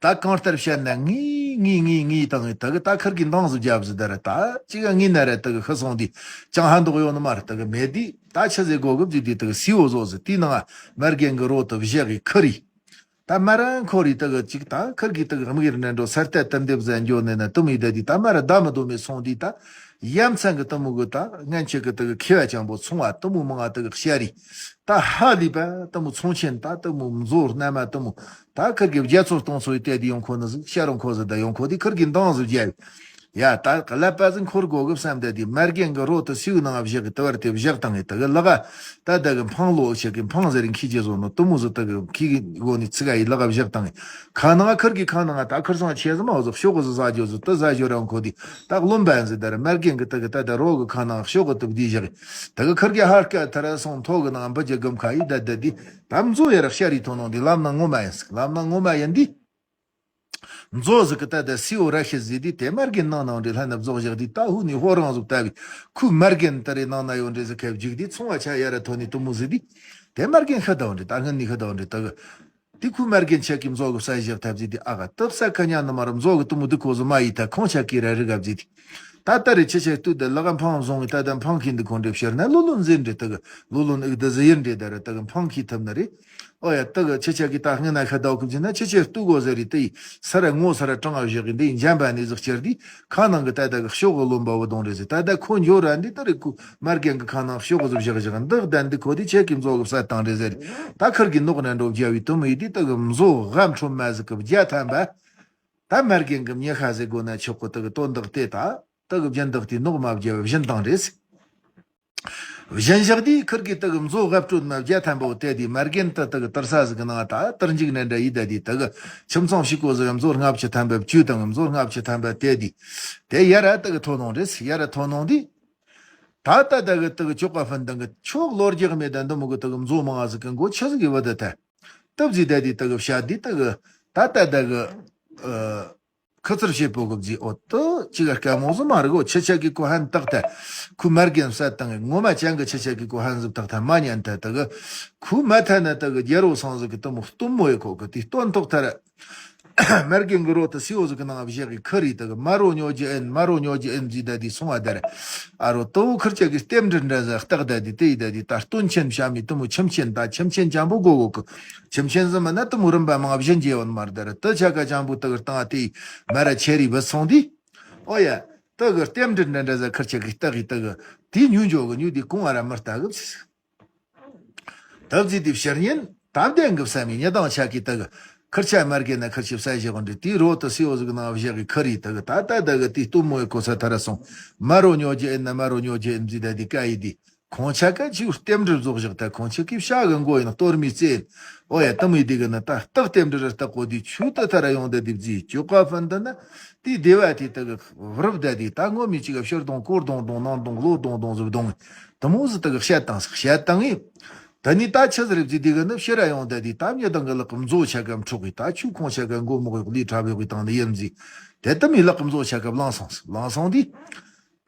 ད་གང་ལྟར་བཤད་ན་ངའི་ངའི་ངའི་ངའི་དང་ངའི་ད་གི་ད་ཁིར་གི་འདང་ཟིག་རྒྱབ་ཟིག་ད་ར་ད་ཅི་ག་ངའི་ན་ར་ད་གི་ཤི་སོང་དུས་ཅང་ཧ་འདོག་ཡོད་ནི་མ་རེད། ད་གི་མེད་དུས་ད་ཆི་ཟིག་གོ་གི་བཟི་དུས་ད་གི་སི་འོ་བཟོ་ཟིག་དེའི་ནང་མར་རྒན་གི་རོ་ད་བཞག་གི་ཁི་རི་ད་མ་ར་འཁོར་རི་ད་གི་ཅིག་ད་ཁིར་གི་ད་གི་དམིགས་ཡུལ་ནན་འགྲོ་སར་ཏ་ཏམ་དེབ་ཟ་འགྱོ་ནས་ན་དུ་མི་ད་དུས་ད་མ་ར་ད་མི་དོ་མི་སོང་དུས་ད་ཡ་མཚན་གི་ད་མོ་གི་ད་སྔན་ཆད་གི་ད་གི་ཁེ་བ་ཅང་པོ་ཚོང་བ་ད་མོ་མང་ང་ད་གི་ཤ་རི་ད་ཧ་ལི་པ་ད་མོ་ཚོང་ཆེན་ད་ད་མོ་མཛོ་རྣ་མ་ད་མོ། ད་ཁིར་གི་བརྒྱ་ཚོ་སྟོང་ཚོ་ཡི་དེ་དེ་ཡོང་ཁོ་ནི་ཟིག་ཤ་རུང་ཁོ་ཟིག་ད་ཡོང་ཁོ་དེ་ཁིར་གི་འདང་ཟིག་རྒྱབ། ཡ་ད་ཀླད་པ་ཟིག་འཁོར་དགོ་གི་བསམ་དེ་དེ་མར་རྒན་གི་རོ་ད་སིའུ་ནང་བཞག་གི་ད་བར་དེ་བཞག་བཏང་ངེ་ད་གི་ལག་ད་ད་གི་འཕང་ལོ་ཆེ་གི་འཕང་ཟེར་རིང་ཁི་ཅེ་བཟོ་ནོ་ཏུ་མུ་ཟིག་ད་གི་ཁི་གི་གོ་ནི་ཚི་ག་ཡི་ལག་བཞག་བཏང་ངེ་ཁ་ནང་ཁིར་གི་ཁ་ནང་ད་ཁིར་སང་ཆེ་ཟིག་མ་བཟོ་ཤོག་གི་ཟིག་ཟ་རྒྱོ་ཟིག་ད་ཟ་རྒྱོ་རང་ཁོ་དེ་ད་རློམ་པ་ཟིག་ད་ར་མར་རྒན་གི་ད་གི་ད་ད་རོ་གི་ཁ་ནང་ཤོག་གི་ད་བདེ་བཞག་ད་གི་ཁིར་གི་ཧར་ཀ་ཐ་ར་སོང་ཐོ་གི་ནང་འབུ་ཅེ་གམ་ཁ་ཡི་ད་ད་དེ། ད་མཛོ་ཡ་ར་ཤ་རི་ཐོ་ནང་དེ་ལམ་ན་ངོ་མ་ཡིན་ཟིག་ལམ་ན་ངོ་མ་ཡིན་དི། མཛོ་ཟིག་གི་ད་ད་སི་འོ་ར་ཤི་ཟི་དི་དེ་མར་རྒན་ནང་ནང་འདྲེ་ལྷ་ན་བཟོ་བཞག་དི་ད་ཧུ་ནི་ཧོ་རང་ཟུག་ལྟ་བི་ཁུ་མར་རྒན་ད་རེ་ནང་ན་ཡོད་འདྲེ་ཟི་ཁེབ་འཇིག་དི་ཚོང་བ་ཆ་ཡ་ར་ཐོ་ནི་ཏུ་མུ་ཟི་དི། དེ་མར་རྒན་ཤ་ད་འདྲེ་ད་སྔན་ནི་ཤ་ད་འདྲེ་ད་གི་དི་ཁུ་མར་རྒན་ཆ་གི་མཛོ་གི་ས་བཞག་ཐབ་ཟི་དི་ཨ་ག་ཏབ་ས་ཁ་ཉ་ནི་མ་ར་མཛོ་གི་ཏུ་མུ་དི་ཁོ་ཟི་མ་ཡི་ད་ཁོང་ཆ་གི་ར་རི་གབ་ཟི་དི། ད་ལྟ་རེ་ཆེ་ཆེ་ལྟོས་དེ་ལག་འཕང་བཟུང་བའི་ད་ལྟ་འཕང་ཁྱི་འདི་ཁོང་འདྲེ་བཤེར་ན་ལོ་ལོ་འཛིན་འདྲེ་ད་གི་ལོ་ལོ་ནི་ཨུག་ད་ཟི་ཡིན་འདྲེ་ད་ར་ད་གི་འཕང་ཁྱི་ཐབ་ན་རེ། ཨོ་ཡ་ད་གི་ཆེ་ཆེ་གི་ད་སྔན་ན་ཤ་ད་གི་ཅི་ན་ཆེ་ཆེ་ལྟོས་གོ་ཟེར་རེ་ད་ཡི་ས་ར་ངོ་ས་ར་གྲང་ཨ་བཞག་གི་འདི་འཇམ་པ་ནི་ཟིག་བཤེར་དི་ཁ་ནང་གི་ད་ད་གི་ཤོག་གི་རློན་པ་བུ་དོང་རེ་ཟི་ད་ད་ཁོ་འཇོ་ར་འདི་ད་རེ་ཁུ་མར་རྒན་གི་ཁ་ནང་ཤོག་གི་ཟི་བཞག་བཞག་འདི་ད་འདི་ཁོ་དི་ཆེ་གི་མཛོ་གི་ས་དང་རེ་ཟེར་རེ་ད་ཁར་གི་ནོག་ན་འགྲོ་བརྒྱ་བའི་དུ་མི་ཡི་དི་ད་གི་མཛོ་ཧ་འཕྲོ་མ་ཟིག་གི་བརྒྱ་ཐམ་པ། ད་མ་རྒན་གི་མྱི་ཤ་ཟེར་དགོས་ན་ཆོག་གི། དེ་གི་དོན་དག་དེ་ད་དེ་གི་སྦྱིན་བདག་དེས་ནོག་མ་བརྒྱབ་བཞིན་བཏང་རེད། བཞིན་བཞག་དུས་ཁིར་གིས་དེ་གི་མཛོ་ལྔ་བྲོས་མ་བརྒྱ་ཐམ་པ་བོ་དེ་དུས་མ་རྒན་དེ་དེ་གི་དུར་ས་ཟིག་གི་ནང་ད་དུར་འཇུག་ནས་འདྲ་ཡིན། ད་དུས་དེ་གི་ཁྱིམ་ཚང་ཕྱུག་པོ་ཟིག་མཛོ་ལྔ་བཅུ་ཐམ་པ་བཅུ་དང་མཛོ་ལྔ་བཅུ་ཐམ་པ་དེ་དུས་དེ་ཡར་ར་དེ་གི་ཐོན་ནོ་རེད། ཡར་ར་ཐོན་ནོ་དུས། ད་ལྟ་ད་གི་དེ་གི་ཅོག་པ་ཕན་དང་གི་ཆོག་ལོ་རྒྱག་མེད་ད་འདི་མོ་གི་དེ་གི་མཛོ་མང་ཟིག་གི་མགོ་ཆུ་ཟིག་གི་བུ་དེ་ཐལ། སྟབས་ཟིག་ད་དེ་དེ་གི་བཤད་དེ་དེ་གི་ད་ལྟ་ད་གི་ཨ་ཁུ་ཚུར་བྱེད་པོ་གི་ཟིག་འོ་དེ་ཅི་ག་སྐད་མོ་ཟིག་མ་རེད་གོ། ཁྱི་ཆ་གི་ཁོ་ཧན་ཏག་ཐལ། ཁོ་མ་རྒན་བསད་བཏང་གི་ངོ་མ་ཅང་གི་ཁྱི་ཆ་གི་ཁོ་ཧན་ཟིག་ཏག་ཐལ། མ་ཉན་ཐལ། དེ་གི་ཁོ་མ་ཐལ་ན་དེ་གི་རྒྱལ་པོ་སང་ཟིག་གི་དེ་མོ་སྟོན་མོ་ཡེ་ཁོ་གི་དེ་སྟོན་ཐོག་ཐལ། མ་རྒན་གི་རོ་དེ་སེའུ་ཟིག་གི་ནང་བཞག་གི་ཁུར་རེ་དེ་གི་མ་རོ་ཉོ་རྒྱུ་ཨེན། མ་རོ་ཉོ་རྒྱུ་ཨེན་ཟིག་ད་དེ་སོང་བ་དེ་རེད། ཨ་རོ་དེ་བོ་ཁུར་ཆ་གི་རྟེན་འབྲེལ་འདྲ་ཟིག་སྟག་ད་དེ་དེ་ཡི་ད་དེ་ད་སྟོན་ཆེན་བྱ་མི་དེ་མོ་ཁྱིམ་ཆེན་ད་ཁྱིམ་ཆེན་ཅང་པོ་གོ་གོ་གི། ཁྱིམ་ཆེན་ཟིག་མིན་ན་དེ་མོ་རིམ་པ་མང་བཞིན་རྒྱས་ཡོད་མ་རེད། དེ་ར་དེ་ཆ་ག་ཅང་པོ་དེ་གི་སྟེང་དེ་ཡི་མ་ར་ཆེ་རེ་བུད་སོང་དུས། ཨོ་ཡ། དེ་གི་རྟེན་འབྲེལ་འདྲ་འདྲ་ཟིག་ཁུར་ཆ་གི་སྟག་གི་དེ་གི་དེ་ཉུང་འཇོག་གི་ཉུང་དེ་གོང་བ་ར་མི་ལྟ་གི་ཟིག་ད་བརྩིས་ཏེ་ཕྱིར་ཉིན་དམ་ལྡན་གི་བསམ་མི་ཉི་དང་ཆ་གི་དེ་གི་ཁུར་ཆ་མ་རྒན་ན་ཁུར་ཆ་བསད་བཞག་འདྲི་དེའི་རོ་དེ་སེའུ་ཟིག་ནང་བཞག་གི་ཁུར་རེ་དེ་གི་ད་ད་དེ་གི་དེ་སྟོན་མོ་ཡི་གོ་ས་ཐ་ར་སོང་། མ་རོ་ཉོ་རྒྱུ་ཨེན་ན་མ་རོ་ཉོ་རྒྱུ་ཨེན་ཟིག་ད་དེ་ཀ་ཡི་དེ་ཁོང་ཆ་ག་ཅིག་རྟེན་འབྲེལ་རྫོགས་བཞག་ད་ཁོང་ཆ་གི་བྱ་གི་མགོ་ཡིན་གཏོར་མི་རྩེ་ཡིན། ཨོ་ཡ་དེ་མོ་ཡི་དེ་གི་ན་ད་སྟག་རྟེན་འབྲེལ་ར་སྟག་གོ་དེ་ཆུ་དེ་ཐ་ར་ཡོང་དེ་དེ་བརྩིས་ཅོ་ཀ་ཕན་དེ་ན། དེའི་སྡེ་བ་དེ་དེ་གི་རུབ་བསྡད་དེ་ད་ངོ་མི་གཅིག་ག་ཕྱིར་གཏོང་སྐོར་གཏོང་གཏོང་ནང་གཏོང་ལོ་གཏོང་གཏོང་ཟིག་གཏོང་། དེ་མོ་ཟིག་དེ་གི་བཤད་བཏང་ཟིག་བཤད་བཏང་ངས། ད་ནི་ད་ཆི་ཟིག་རེད་ཟིག་དེ་གི་ནི་ཕྱིར་ར་ཡོང་བསྡད་དེ་ད་མྱི་དང་གི་ལག་གི་མཛོ་ཆ་ག་འཕྲོག་གི་ད་ཆུ་ཁོང་ཆ་ག་མགོ་མོག་གི་ལུས་ཁྲབ་ཡོག་གི་བཏང་ནི་ཡིན་ཟིག་དེ་དེ་མོའི་ལག་གི་མཛོ་ཆ་ག་བླངས་སོང་ཟིག་བླངས་སོང་དུས།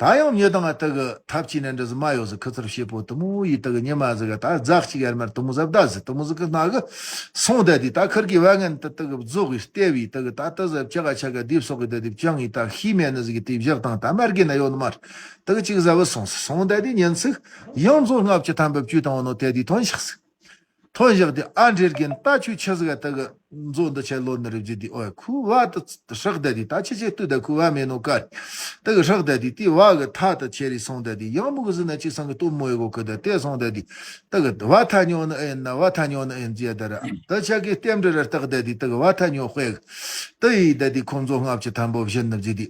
ད་ཡང་མྱི་དང་དེ་གི་ཐབས་ཅི་ནས་འདྲ་ཟིག་མ་ཡོད་ཟིག་ཁུ་ཚུར་བྱེད་པོ་དེ་མོ་ཡི་དེ་གི་ཉི་མ་ཟིག་ག་ད་རྫ་གཅིག་ཡར་མར་དེ་མོ་ཟིག་བདའ་ཟིག་དེ་མོ་ཟིག་གི་སྣ་གི་སོང་བསྡད་དེ་ད་ཁུར་གི་བ་ངན་དེ་དེ་གི་རྫོགས་གི་ལྟེ་བའི་དེ་གི་ད་ད་ཟབ་ཅག་ཆ་ག་དེབ་སོགས་གི་དེ་དེབ་ཅང་ཡི་ད་ཤི་མེད་ནི་ཟིག་གི་དེབ་བཞག་དང་ད་མ་རྒན་ན་ཡོད་ནི་མ་རེད། དེ་གི་ཅིག་ཟ་བུ་སོང་སོང་བསྡད་དེ་ཉིན་ཚིག་ཡང་མཛོ་ལྔ་བཅུ་ཐམ་པ་བཅུ་དང་བོ་ནོ་དེ་དེ་ཐོན་ཤག་ཟིག་ཐོན་བཞག་དེ་ཨ་འདྲེར་རྒན་ད་ཆུ་ཆི་ཟིག་ག་དེ་གི་མཛོ་འདི་ཆ་ལོ་ནི་རེ་བརྗེ་དེ་ཨོ་ཁུ་བ་དེ་ཧྲག་བསྡད་དེ་ད་ཆི་ཆི་ལྟོས་ད་ཁུ་བ་མེད་ནོ་ཀ་རེད། དེ་གི་ཧྲག་བསྡད་དེ་དེ་བ་གི་ཐ་དེ་ཆེ་རེ་སོང་བསྡད་དེ་ཡང་མུ་གི་ཟི་ན་ཅིག་སང་གི་སྟོན་མོ་ཡི་གོ་གི་དེ་དེ་སོང་བསྡད་དེ་དེ་གི་བ་ཐ་ཉོ་ནི་ཨེ་ན་བ་ཐ་ཉོ་ནི་ཨེ་ན་ཟེར་ཡ་ད་ར་དེ་ཆ་གི་རྟེན་འབྲེལ་ར་རྟག་བསྡད་དེ་དེ་གི་བ་ཐ་ཉོ་དཔེ་གི་དེ་ཡི་བསྡད་དེ་ཁོ་མཛོ་ལྔ་བཅུ་ཐམ་པོ་བཞིན་ནི་བརྗེ་དེ་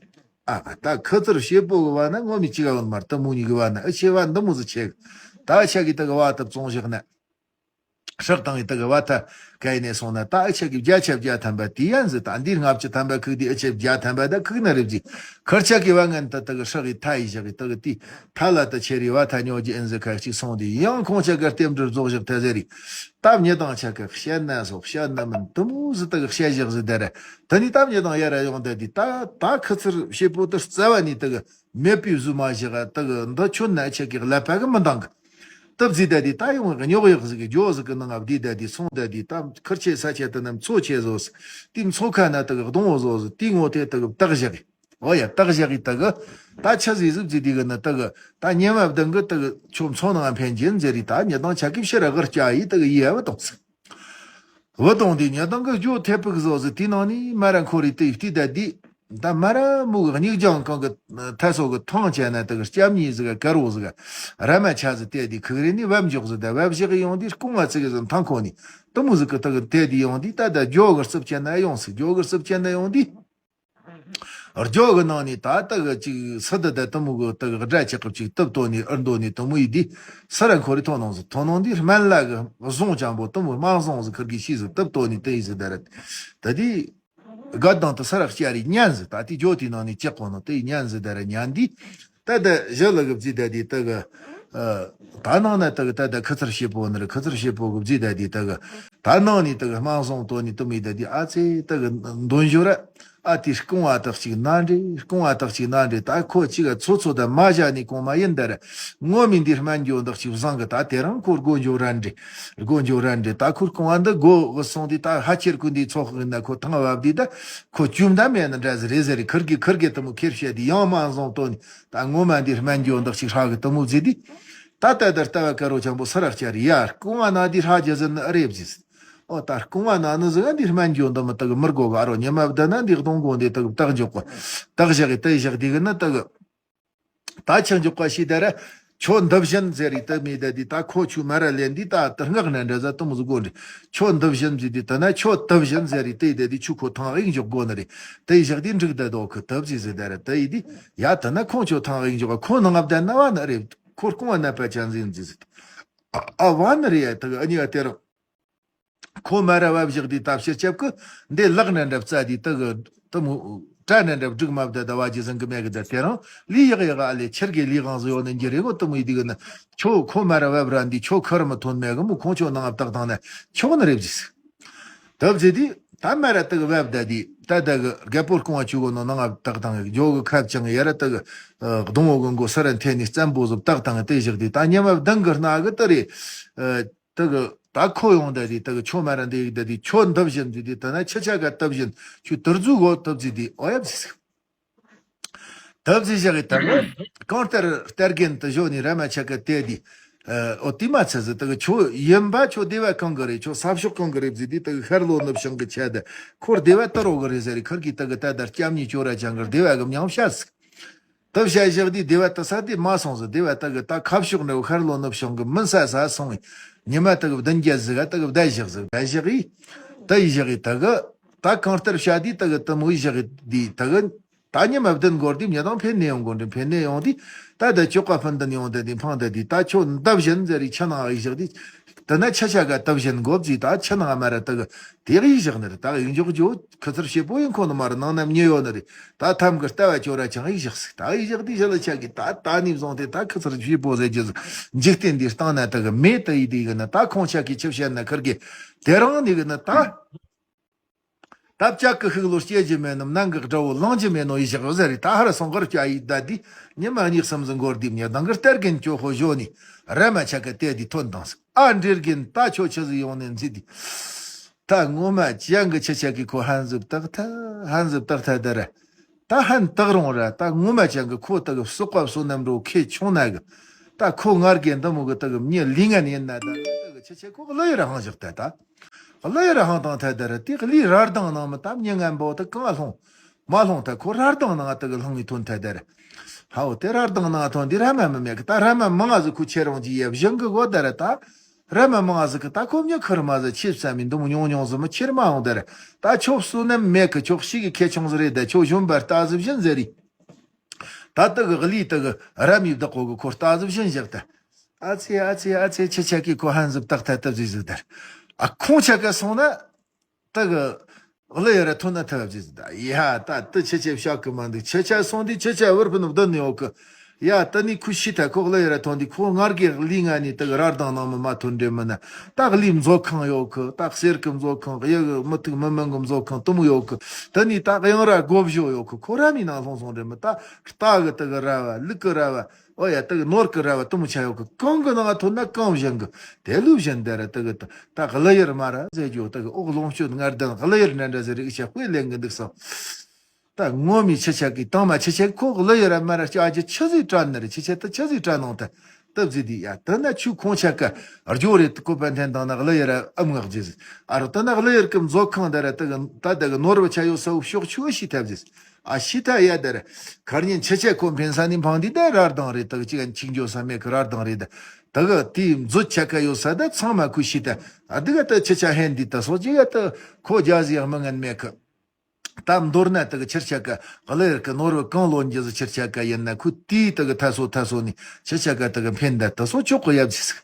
ཨ་ད་ཁུ་ཚུར་བྱེད་པོ་གི་བ་ན་ངོ་མི་གཅིག་ག་ཡོད་མ་རེད། དེ་མོ་གཉིས་གི་བ་ན་ཨ་ཆེ་བ་འདི་མོ་ཟི་ཆེ་གི་ད་ཆ་གི་དེ་གི་བ་དེ་བཙོང་བཞག་ན། ཧྲག་བཏང་ཡི་དེ་གི་བ་ཐ་ག་ཡི་ནས་སོང་ན་ད་ཨ་ཆ་གི་བརྒྱ་ཆ་བརྒྱ་ཐམ་པ་དེ་ཡན་ཟི་ད་འདིར་ལྔ་བཅུ་ཐམ་པ་ཁུག་དེ་ཨ་ཆ་བརྒྱ་ཐམ་པ་ད་ཁུག་ན་རེ་བརྗེ་ཁུར་ཆ་གི་བ་ངན་ད་དེ་གི་ཧྲག་གི་ཐ་ཡི་བཞག་གི་དེ་གི་དེ་ཐ་ལ་ད་ཆེ་རི་བ་ཐ་ཉོ་རྒྱུ་ཨེན་ཟི་ཁ་གཅིག་སོང་དེ་ཡང་ཁོང་ཆ་ག་རྟེན་འབྲེལ་རྫོགས་བཞག་ཐ་ཟེར་རི་ད་མྱི་དང་ཆ་ག་བཤད་ན་སོ་བཤད་ན་མིན་དེ་མོ་ཟི་དེ་གི་བཤད་བཞག་ཟི་དེ་ར་ད་ནི་ད་མྱི་དང་ཡ་ར་ཡོང་ད་དེ་ད་ད་ཁུ་ཚུར་བྱེད་པོ་དེ་རྩ་བ་ནི་དེ་གི་མེད་པའི་བཟོས་མ་བཞག་དེ་གི་འདི་ཁྱོད་ན་ཆ་གི་ཀླད་པ་གི་མི་འདང་གི་སྟབས་ཟིག་ད་དེ་ད་ཡོང་གི་རྙོག་གཡག་ཟིག་གི་ཇོ་ཟིག་གི་ནང་ང་བསྡད་ད་དེ་སོང་ད་དེ་ད་ཁུར་ཆེ་ས་ཆེ་དེ་ན་མཚོ་ཆེ་བཟོ་ཟིག་དེ་མཚོ་ཁ་ན་དེ་གི་སྡོང་བོ་བཟོ་ཟིག་དེ་ངོ་དེ་དེ་གི་བཏགས་བཞག་གི་ཨོ་ཡ་བཏགས་བཞག་གི་དེ་གི་ད་ཆ་ཟིག་ཟིག་ཟིག་དེ་གི་ན་དེ་གི་ད་ཉི་མ་བདུན་གི་དེ་གི་ཁྱོད་མཚོ་ནང་ཕན་གྱིན་ཟེར་རི་ད་ཉི་དང་ཆ་གི་ཕྱིར་ར་གར་སྐྱ་ཡི་དེ་གི་ཡི་ཨ་བ་གཏོང་ཟིག་བུ་དང་དེ་ཉི་དང་གི་ཇོ་ཐེ་ཕུག་བཟོ་ཟིག་དེ་ནང་ནས་མ་ར་འཁོར་རི་དེ་བལྟས་ད་དེ། ད་མ་ར་མུ་གི་སྙིགས་ལྗང་གང་གི་ཐ་སོ་གི་ཐང་ཆད་ན་དེ་གི་སྐྱབས་གཉིས་ཟིག་ག་རོ་ཟིག་ར་མ་ཆ་ཟིག་དེ་དེ་ཁུག་རེ་ནི་བབ་འཇོག་ཟིག་ད་བབ་བཞག་གི་ཡོང་དེ་རྐང་བ་ཚིག་གི་ཟིག་མཐང་ཁོ་ནི་དུ་མུ་ཟིག་གི་དེ་གི་དེ་དེ་ཡོང་དེ་ད་ད་ཇོ་གི་རྩིབ་ཆད་ན་ཡོང་ཟིག་ཇོ་གི་རྩིབ་ཆད་ན་ཡོང་དེ། རྒྱོ་གི་ནང་ནས་ད་ལྟ་གི་ཅིག་སི་དི་ད་དུ་མུ་གི་དུ་གི་སྒྲ་ཆག་གི་ཅིག་དུབ་ཏོ་ནི་ཨར་འདོ་ནི་དུ་མུ་ཡི་དེ་སི་ར་འཁོར་རི་ཐོ་ནང་ཟིག་ཐོ་ནང་དེ་སྨན་བླ་གི་བཟུང་ཅང་པོ་དུ་མུ་དམག་བཟུང་ཟིག་ཁུར་གི་ཤི་ཟིག་དུབ་ཏོ་ནི་དེ་ཡི་ཟིག་ད་ར་ད་དེ་དགའ་དང་དུ་སི་ར་སྐྱ་རི་ཉན་ཟིག་ད་དེ་ཇོ་དེ་ནང་ནས་ཅག་གོ་ནོ་དེ་ཉན་ཟིག་ད་ར་ཉན་དེ། ད་ད་ཞི་ལི་གི་བརྫིས་ད་དེ་ད་གི་ད་ནང་ན་ད་གི་ད་ད་ཁུ་ཚུར་བྱེད་པོ་ནི་རེད། ཁུ་ཚུར་བྱེད་པོ་གི་བརྫིས་ད་དེ་ད་གི་ད་ནང་ནས་ད་གི་དམག་བཟུང་དོ་ནི་དུ་མི་ད་དེ་ཨ་ཙེ་ད་གི་འདོན་ཞོར་ར་ཨ་དེ་རྐང་བ་དག་ཅིག་ན་འདྲེ་རྐང་བ་དག་ཅིག་ན་འདྲེ་ད་ཁོ་ཅིག་ག་ཚོ་ཚོ་ད་མ་བཞག་ནི་གོང་མ་ཡིན་ད་ར་ངོ་མི་འདི་སྨན་འགྱོ་འདག་ཅིག་བཟང་གི་ད་དེ་རང་ཁོ་སྒོ་འགྱོ་ར་འདྲེ་སྒོ་འགྱོ་ར་འདྲེ་ད་ཁོ་རྐང་བ་འདི་སྒོ་གི་སོང་དེ་ད་ཧ་ཁྱེར་ཁོ་འདི་ཚོགས་གི་ན་ཁོ་ཐང་བབ་དེ་ད་ཁོ་བཅོམ་ད་མེད་ན་འདྲ་ཟི་རེད་ཟེར་རེ་ཁུར་གི་ཁུར་གི་དུ་མོ་ཁེར་བཤད་དེ་ཡང་དམག་བཟུང་དོ་ནི། ད་ངོ་མ་འདི་སྨན་འགྱོ་འདག་ཅིག་ཧྲ་གི་དུ་མོ་བརྫིས་དུས། ད་ལྟ་དར་ལྟ་བ་དཀར་རོ་ཆང་པོ་སི་ར་སྐྱ་རི་ཡ་རྐང་བ་ན་འདི་ཧྲ་རྒྱ་ཟི་ནི་ཨ་རེ་བརྫིས། ཨོ་ད་རྐང་བ་ན་ནི་ཟི་ག་འདི་སྨན་འགྱོ་འདི་མི་དག་མི་དགོ་ག་རོ་ཉི་མ་བདུན་ན་འདི་གདོང་གོང་འདི་དག་བཏགས་འཇོག་ག་བཏགས་བཞག་གི་དེ་བཞག་དེ་གི་ནི་དག་ད་ཆང་འཇོག་ག་ཤི་ད་ར་ ཁྱོད་འདི་བཞིན་ཟེར་རེད། དེ་མི་དེ་དེ་ད་ཁོ་ཆུ་མ་ར་ལེན་དེ་ད་དེ་སྔགས་ནས་འདྲ་ཟ་དུ་མོ་ཟིག་གོ་འདྲི། ཁྱོད་འདི་བཞིན་ཟེར་དེ་དེ་ན་ཁྱོད་དེ་བཞིན་ཟེར་རེད། དེ་དེ་དེ་ཆུ་ཁོ་ཐང་ཨིག་འཇོག་གོ་ནི་རེད། དེ་ཞག་དེ་འགྲིག་དེ་དོ་ཁོ་དེ་བཟི་ཟེར་དེ་ར་དེ་ཡི་དེ་ཡ་དེ་ན་ཁོང་ཁྱོད་ཐང་ཨིག་འཇོག་ཁོ་ནང་ང་བསྡད་ན་བ་ནི་རེད། ཁོ་རྐང་བ་ན་པ་ཅན་ཟིན་ཟི་ཟི། ཨ་བ་ནི་རེད། ཡ་དེ་གི་ཨ་ནི་ཡ་དེ་རང་ཁོ་མ་ར་བབ་བཞག་དེ་ད་ཕྱིར་སྐྱབས་ཀི་འདི་ལག་ནས་འདྲ་བཙའ་དེ་དེ་གི་དེ་མོ་དྲ་ནས་འདྲ་སྒྲིག་མ་བསྡད་ད་བ་ཇི་ཟིན་གི་མེད་གི་ད་དེ་རང་ལི་ཡག་ཡག་ཨ་ལེ་ཆེར་གི་ལི་གང་ཟི་ཡོད་ནི་འགྱུར་རེ་གོ་དེ་མོ་ཡི་དེ་གི་ན་ཁྱོད་ཁོ་མ་ར་བབ་ར་འདི་ཁྱོད་ཁར་མི་ཐོན་མེད་གི་མོ་ཁོང་ཁྱོད་ནང་བཏགས་བཏང་ན་ཆོག་ནི་རེད་བཟི་ཟི། ད་བཟི་དེ་ད་མ་ར་དེ་གི་བབ་ད་དེ་ད་ད་གི་རྒད་པོ་རྐང་བ་ཆུ་གོ་ནོ་ནང་བཏགས་བཏང་གི་ཇོ་གི་ཁབ་ཅང་ཡ་ར་དེ་གི་སྡོང་བོ་གི་མགོ་སར་འཐེན་ནི་རྩམ་པོ་ཟོ་བཏགས་བཏང་གི་དེ་བཞག་དེ་ད་ཉི་མ་བདུན་གི་སྣ་གི་དེ་རེད། དེ་གི་ད་ཁོ་ཡོང་ད་དེ་དེ་གི་ཆོ་མ་ར་འདི་ཡིག་ད་དེ་ཆོ་འདི་བཞིན་དེ་དེ་ད་ན་ཆ་ཆ་ག་ད་བཞིན་ཆུ་དུར་རྫུ་གོ་ད་བཟི་དེ་ཨོ་ཡ་བཟི་ཟི། ད་བཟི་བཞག་གི་ད་གི་གང་ལྟར་སྟེར་གིན་དུ་བཞོ་ནི་ར་མ་ཆ་ག་དེ་དེ་ཨོ་དེ་མ་ཚད་ཟི་ད་གི་ཆོ་ཡིན་པ་ཆོ་སྡེ་བ་གང་གི་རེད། ཆོ་ས་ཕྱོགས་གང་གི་རེད་བཟི་དེ་ད་གི་ཤར་ལྷོ་ནུབ་བྱང་གི་ཆ་ད་ཁོར་སྡེ་བ་ད་རོ་གི་རེད་ཟེར་རེད། ཁར་གི་ད་གི་ད་ད་སྐྱབས་ཉི་ཅོ་ར་ཅང་གི་སྡེ་བ་གི་མྱང་བཤད་ཟི། ད་བཤད་བཞག་དེ་སྡེ་བ་ད་ས་དེ་མ་སོང་ཟིག་སྡེ་བ་ད་གི་ད་ཁ་ཕྱོགས་འདྲ་བོ་ཤར་ལྷོ་ནུབ་བྱང་གི་མུན་ས་ས་སོང་བས། ཉི་མ་ད་གི་བདུན་བརྒྱད་ཟིག་ག་ད་གི་བསྡད་བཞག་ཟིག་བསྡད་བཞག་གི། ད་ཡི་བཞག་གི་ད་གི་ད་གང་ལྟར་བཤད་དེ་ད་གི་ད་མོ་ཡི་བཞག་གི་དེ་ད་གི་ད་ཉི་མ་བདུན་འགོར་དེ་ཉི་དང་འཕེན་ནས་ཡོང་དགོ་འདྲི། འཕེན་ནས་ཡོང་དེ་ད་ད་ཅོག་ཀ་ཕན་ཏན་ཡོང་དེ་དེ་འཕང་ད་དེ་ད་ཁྱོད་འདི་བཞིན་ཟེར་རི་ཆ་ནང་ཡི་བཞག་དེ། དེ་ན་ཆ་ཆ་ག་དེ་བཞིན་འགོ་བརྩིས་ད་ཆ་ནང་མ་ར་ད་གི་དེ་གི་ཡི་བཞག་ནི་རེད། ད་གི་ཡི་འཇོག་རྒྱུ་ཁུ་ཚུར་བྱེད་པོ་ཡིན་ཁོ་ནི་མ་རེད། ནང་ན་མྱི་ཡོད་ནི་རེད། ད་ཐམ་གི་ལྟ་བ་ཅོ་ར་ཆང་ཡིག་བཞག་སི། ད་ཡིག་བཞག་དེ་ཞལ་ལ་ཆ་གི་ད་ད་ནི་བཟུང་སྟེ་ད་ཁི་ཚར་བཞི་པོ་ཟེར་རྒྱུ་ཟིག་འཇིག་རྟེན་འདིར་བཏང་ན་ད་གི་མེད་དུ་ཡི་དེ་གི་ན་ད་ཁོང་ཆ་གི་ཆི་བཤད་ན་ཁིར་གི་དེ་རང་ནི་གི་ན་ད་ད་བཅག་གི་ཤུགས་ལོ་སྐྱེ་རྒྱུ་མེད་ནམ་ནང་གི་དགྲ་བོ་ལང་རྒྱུ་མེད་ནོ་ཡིག་བཞག་ཟེར་རི། ད་ཧ་ར་སོང་གར་བཅའ་ཡིག་ད་དེ་ཉི་མ་གཉིས་གསུམ་ཟིག་འགོར་དེ་མྱི་དང་གི་སྟེར་གིན་ཅོ་ཧོ་བཞོ་ནི་ར་མ་ཆ་གི་དེ་དེ་ཐོན་དང་ཟིག་ཨ་འདྲེར་གིན་ད་ཆོ་ཆི་ཟིག་ཡོང་ནས་འཛི་དེ། ད་ངོ་མ་ཅང་གི་ཆི་ཆ་གི་ཁོ་ཧན་ཟིབ་ཏག་ཐ་ཧན་ཟིབ་ཏག་ཐ་དེ་ར། ད་ཧན་ཏག་རུང་ར་ད་ངོ་མ་ཅང་གི་ཁོ་ཏག་གི་བསོག་པ་བསོད་ནམས་འགྲོ་ཁེ་ཆུང་ན་གི། ད་ཁོ་ངར་གི་འདི་མོ་གི་ཏག་གི་མྱི་ལི་ངན་ཡིན་ན་ད་ཏག་གི་ཆི་ཆ་ཁོ་གླུ་ཡི་ར་ཧང་བཞག་ད་ད། གླུ་ཡི་ར་ཧང་དང་ཐ་དེ་ར་དེ་གླུའི་རར་དང་ནང་མི་ད་མྱི་ངན་པོ་ད་གང་ལྷུང་། མ་ལྷུང་ད་ཁོ་རར་དང་ནང་ཏག་གི་ལྷུང་ངི་ཐོན་ཐ་དེ་ར། ཧའོ་དེ་རར་དང་ནང་ཐོན་འདི་ར་མ་མི་མེད་གི། ད་ར་མ་མང་ང་ཟིག་ཁུ་ཆེ་རང་གི་ཡབ་བཞིན་གི་གོ་དེ་ར་ད། ར་མ་མང་ང་ཟིག་གི་ད་ཁོ་མྱི་ཁུར་མ་ཟིག་ཆེ་བསམ་མི་འདུག་མོ་ཉུང་ཉུང་ཟིག་མི་ཁྱེར་མ་འོང་དེ་ར། ད་ཁྱོད་བསོད་ནམས་མེད་གི། ཁྱོད་ཤི་གི་ཁེ་ཆུང་ཟིག་རེད། ད་ཁྱོད་གཞོན་པ་རྟ་ཟིག་བཞིན་ཟེར་རི། ད་ཏག་གི་གླུའི་ཏག་གི་ར་མི་བདག་གོ་གི་ཁོ་རྟ་ཟིག་བཞིན་བཞག་ད། ཨ་ཚེ་ཨ་ཚེ་ཨ་ཚེ་ཆི་ཆ་གི་ཁོ་ཧན་ཟིབ་ཏག་ཐ་ཏབ་ཟིག་ཟིག་དར། ཨ་ཁོང་ཆ་ག་སོང་ན། ད་གི་གླུ་ཡི་ར་ཐོན་ན་ཐབས་ཅི་ཟིག་ད། ཡ་ད་ཏི་ཆེ་ཆེ་བཤག་གི་མ་འདུག་ཆེ་ཆ་སོང་དུས་ཆེ་ཆ་བུར་ཕུ་ནུབ་དོན་ནི་ཡོད་གི། ཡ་ད་ནི་ཁུ་ཤི་ཐ་ཁོ་གླུ་ཡི་ར་ཐོན་དུས་ཁོ་ངར་གི་གླུ་ང་ནི་ད་གི་རར་དང་ནང་མི་མ་ཐོན་འདྲེ་མི་ན། ད་གླུའི་མཛོད་ཁང་ཡོད་གི། ད་གསེར་གི་མཛོད་ཁང་གཡུ་གི་མི་ཐུག་མི་མིན་གི་མཛོད་ཁང་དུ་མོ་ཡོད་གི། ད་ནི་ད་གཡང་ར་སྒོ་བཞི་ཡོད་གི། ཁོ་ར་མི་ནང་ལྷུང་སོང་འདྲེ་མི་ད་རྟ་གི་ད་གི་ར་བ་ལུག་གི་ར་བ། ཨོ་ཡ་ད་གི་ནོར་གི་ར་བ་དུ་མོ་ཆ་ཡོད་གི། གང་གི་ནང་ཐོན་ན་གང་བཞིན་གི། དེ་ལུགས་བཞིན་དེ་ར་ད་གི་ད་གླུ་ཡུལ་མ་ར་ཟེར་རྒྱུ་ད་གི་ཨོག་ལོངས་སྤྱོད་ངར་ལྡན་གླུ་ཡུལ་འདྲ་འདྲ་ཟེར་རིགས་ཆ་དཔེ་ལེན་གི་འདུག་སོང་། ད་ངོ་མི་ཆེ་ཆ་གི་དང་མ་ཆེ་ཆ་ཁོ་གླུ་ཡུལ་ར་མ་ར་ཅག་ཅི་ཆི་ཟིག་དྲན་ནི་རེད། ཆེ་ཆ་ད་ཆི་ཟིག་དྲན་ནང་ད་སྟབས་ཟིག་དེ་ཡ་ད་ན་ཆུ་ཁོང་ཆ་ག་རྒྱུ་རེད། ཀོ་པན་ཐན་དང་ན་གླུ་ཡུལ་ར་ཨམ་ངག་ཟིག་ཟིག་ཨ་རོ་ད་ན་གླུ་ཡུལ་གི་མཛོད་ཁང་ད་ར་ད་གི་ད་ད་གི་ནོར་བ་ཆ་ཡོད་ས་བོ་ཤོག་ཆུ་ཤི་ཐབས་ཟིག་ཨ་ཤི་ཐ་ཡ་དར། ཁར་ཉིན་ཆེ་ཆེ་ཁོ་འཕེན་ས་ནི་འཕང་འདི་ད་རར་དང་རེད། ད་གི་ཅི་ག་འཆིང་འཇོག་ས་མེད་གི་རར་དང་རེད། ད་གི་དེའི་མཛོད་ཆ་ཀ་ཡོད་ས་ད་ཚང་མ་ཁུ་ཤི་ཐ། ཨ་དི་ག་ད་ཆེ་ཆ་ཧན་འདི་ད་སོ་ཅི་ག་ད་ཁོ་རྒྱ་ཟི་ཡང་མི་ངན་མེད་གི། ད་མདོར་ན་ད་གི་ཆེར་ཆ་ཀ་གླུ་ཡུལ་གི་ནོར་བུ་གང་ལོན་རྒྱུ་ཟི་ཆེར་ཆ་ཀ་ཡིན་ན་ཁུ་དེའི་ད་གི་ཐ་སོ་ཐ་སོ་ནི་ཆེ་ཆ་ཀ་ད་གི་འཕེན་ད་ད་སོ་ཆོག་གི་ཡབ་ཟི་ཟི།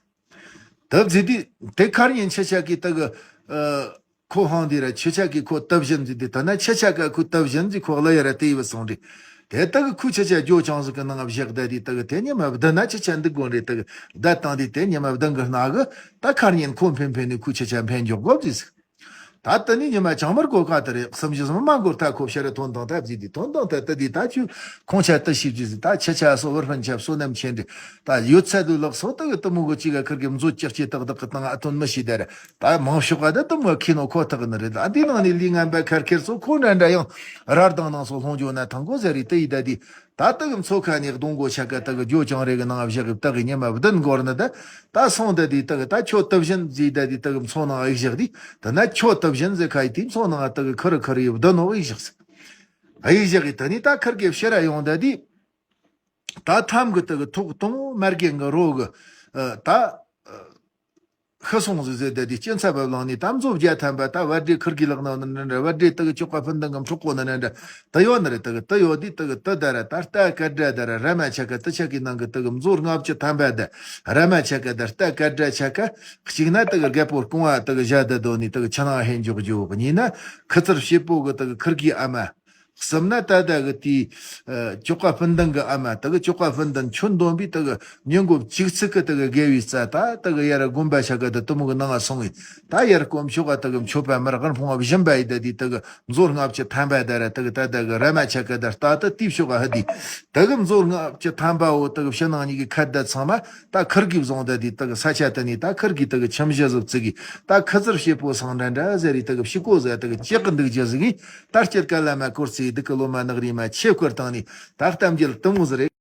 ད་ཟི་དི་དེ་ཁར་ཉིན་ཆེ་ཆ་གི་ད་གི་ཨ། ཁོ་ཧང་དེ་ར་ཆེ་ཆ་གི་ཁོ་སྟབས་བཞིན་ཟིག་དེ་ད་ན་ཆེ་ཆ་ག་ཁོ་སྟབས་བཞིན་ཟིག་ཁོ་གླུ་ཡི་ར་དེ་བི་སོང་རེད། དེ་ད་གི་ཁོ་ཆེ་ཆ་ཇོ་ཅང་ཟིག་གི་ནང་བཞག་ད་དེ་ད་གི་དེ་ཉི་མ་བདུན་ན་ཆེ་ཆ་འདུག་དགོན་རེད། ད་གི་ད་བཏང་དེ་དེ་ཉི་མ་བདུན་གི་ནང་གི་ད་ཁར་ཉིན་ཁོ་འཕེན་འཕེན་ནི་ཁོ་ཆེ་ཆ་འཕེན་འཇོག་དགོ་ཟིག་ད་ད་ནི་ཉི་མ་ཅང་མར་གོ་ཀ་ད་རེད། སུམ་ཞི་སུམ་མ་འགོར་ད་ཁོ་ཕྱི་ར་ཐོན་དང་ད་ཟིག་དེ་ཐོན་དང་ད་ད་དེ་ད་ཆུ་ཁོང་ཆ་ད་ཤིབ་ཟིག་ཟིག་ད་ཆེ་ཆ་སོ་བར་ཕན་ཆབ་སོ་ནམ་ཆེན་རེད། ད་ཡོད་ཚད་དུ་ལག་སོ་ད་གི་ད་མོ་གི་ཅི་ག་ཁར་གི་མཛོད་ཅག་ཅི་ཏག་ཏག་གི་ཏང་ཨ་ཐོན་མི་ཤི་ད་ར། ད་མང་ཤོག་ག་ད་དུ་མོ་ཁི་ནོ་ཁོ་ཐག་ནི་རེད། ད་འདི་ནང་ནས་ལི་ངན་པ་ཁར་ཁེར་སོ་ཁོ་འདྲ་འདྲ་ཡང་རར་དང་ནང་སོ་ལྷོང་འཇོག་ན་ཐང་གོ་ཟེར་རེད། ད་ཡི་ད་དི་ད་ད་གི་མཚོ་ཁ་ནས་གདོང་གོ་ཆ་ཀ་ད་གི་ཇོ་ཅང་རེ་གི་ནང་བཞག་གི་ད་གི་ཉི་མ་བདུན་འགོར་ནི་ད་ད་སོང་ད་དི་ད་གི་ད་ཁྱོད་ད་བཞིན་ཟིག་ད་དི་ད་གི་མཚོ་ནང་ཨིག་བཞག་དི་ད་ན་ཁྱོད་ད་བཞིན་ཟེར་ཁ་ཡི་དི་མཚོ་ནང་ད་གི་ཁུར་ཁུར་ཡི་བདུན་ནོ་ཨིག་བཞག་ཟེར་ཨིག་བཞག་གི་ད་ནི་ད་ཁུར་གི་ཕྱིར་ཡོང་ད་དི། ད་ཐམ་གི་དེ་གི་ཐོག་དང་མར་གན་གི་རོ་གི་ད་ཤི་སོང་ཟིག་ཟེར་བསྡད་དེ་སྐྱིན་ཚབ་བབ་ལངས་ནས། ད་མཛོ་བརྒྱ་ཐམ་པ་ད་བ་དྲེ་ཁུར་གི་ལག་ན་ན་འདྲ། བ་དྲེ་དེ་གི་ཅོག་པ་སྤུན་ལྡན་གི་འཕྲོག་གོ་ན་ན་འདྲ། ད་ཡོད་ནི་རེད། དེ་གི་དེ་ཡོད་དེ་དེ་གི་དེ་ད་ར་ད་རྟ་སྐད་སྒྲ་ད་ར་ར་མ་ཆ་ག་དེ་ཆ་གི་ནང་གི་དེ་གི་མཛོ་ལྔ་བཅུ་ཐམ་པ་ད་ར་མ་ཆ་ག་ད་རྟ་སྐད་སྒྲ་ཆ་ག་གཅིག་ན་དེ་གི་རྒད་པོ་རྐང་བ་དེ་གི་བཞག་བསྡད་དོ་ནི་དེ་གི་ཆུ་ནང་ཧེ་འཇོག་རྒྱུ། གཉིས་ན་ཁུ་ཚུར་ཕྱེད་པོ་གི་དེ་གི་ཁུར་གི་ཨ་མ། གསུམ་ན་ད་ལྟ་གི་དེའི་ཨ་ཅོག་པ་སྤུན་ལྡན་གི་ཨ་མ། དེ་གི་ཅོག་པ་སྤུན་ལྡན་ཆུ་འདོན་པའི་དེ་གི་ཉིན་གུང་བཅུ་ཚིགས་གི་དེ་གི་དགེ་བའི་རྩ། ད་དེ་གི་ཡར་དགོན་པ་ཆ་ག་དེ་དེ་མོ་གི་ནང་ང་སོང་བས། ད་ཡར་དཀོན་མཆོག་ག་དེ་གི་མཆོད་པ་མར་དབུལ་ཕོངས་བ་སྦྱིན་པ་ཡི་ད་དེ་དེ་གི་མཛོ་ལྔ་བཅུ་ཐམ་པ་ད་ར་དེ་གི་ད་ལྟ་གི་ར་མ་ཆ་ག་ད་རྟ་དེ་དེའི་ཕྱོགས་ག་ཧི་དེ་དེ་གི་མཛོ་ལྔ་བཅུ་ཐམ་པའོ། དེ་གི་ཕྱི་ནང་གཉིས་གི་ཁ་ད་ཚང་མ་ད་ཁུར་གི་བཟུང་ད་དེ་དེ་གི་ས་ཆ་དེ་ནས་ད་ཁུར་གི་དེ་གི་ཁྱིམ་གཞི་ཟིག་བཙུགས་གི། ད་ཁུ་ཚུར་ཕྱེད་པོ་སང་འདྲ་འདྲ་ཟེར་རེ་དེ་གི་ཕྱི་གོ་ཟེར་དེ་གི་ཅེག་གི་འདུག་རྒྱུ་ཟིག་གི། ད་སྤྱིར་ཀ་ལ་མ་སྐོར་ཚེ་སྡུག་གི་ལོ་མ་ནག་རིས་མ་ཆེ་སྐོར་བཏང་ནས། ད་གཏམ་རྒྱུད་དེ་མོ་ཟིག་རེད།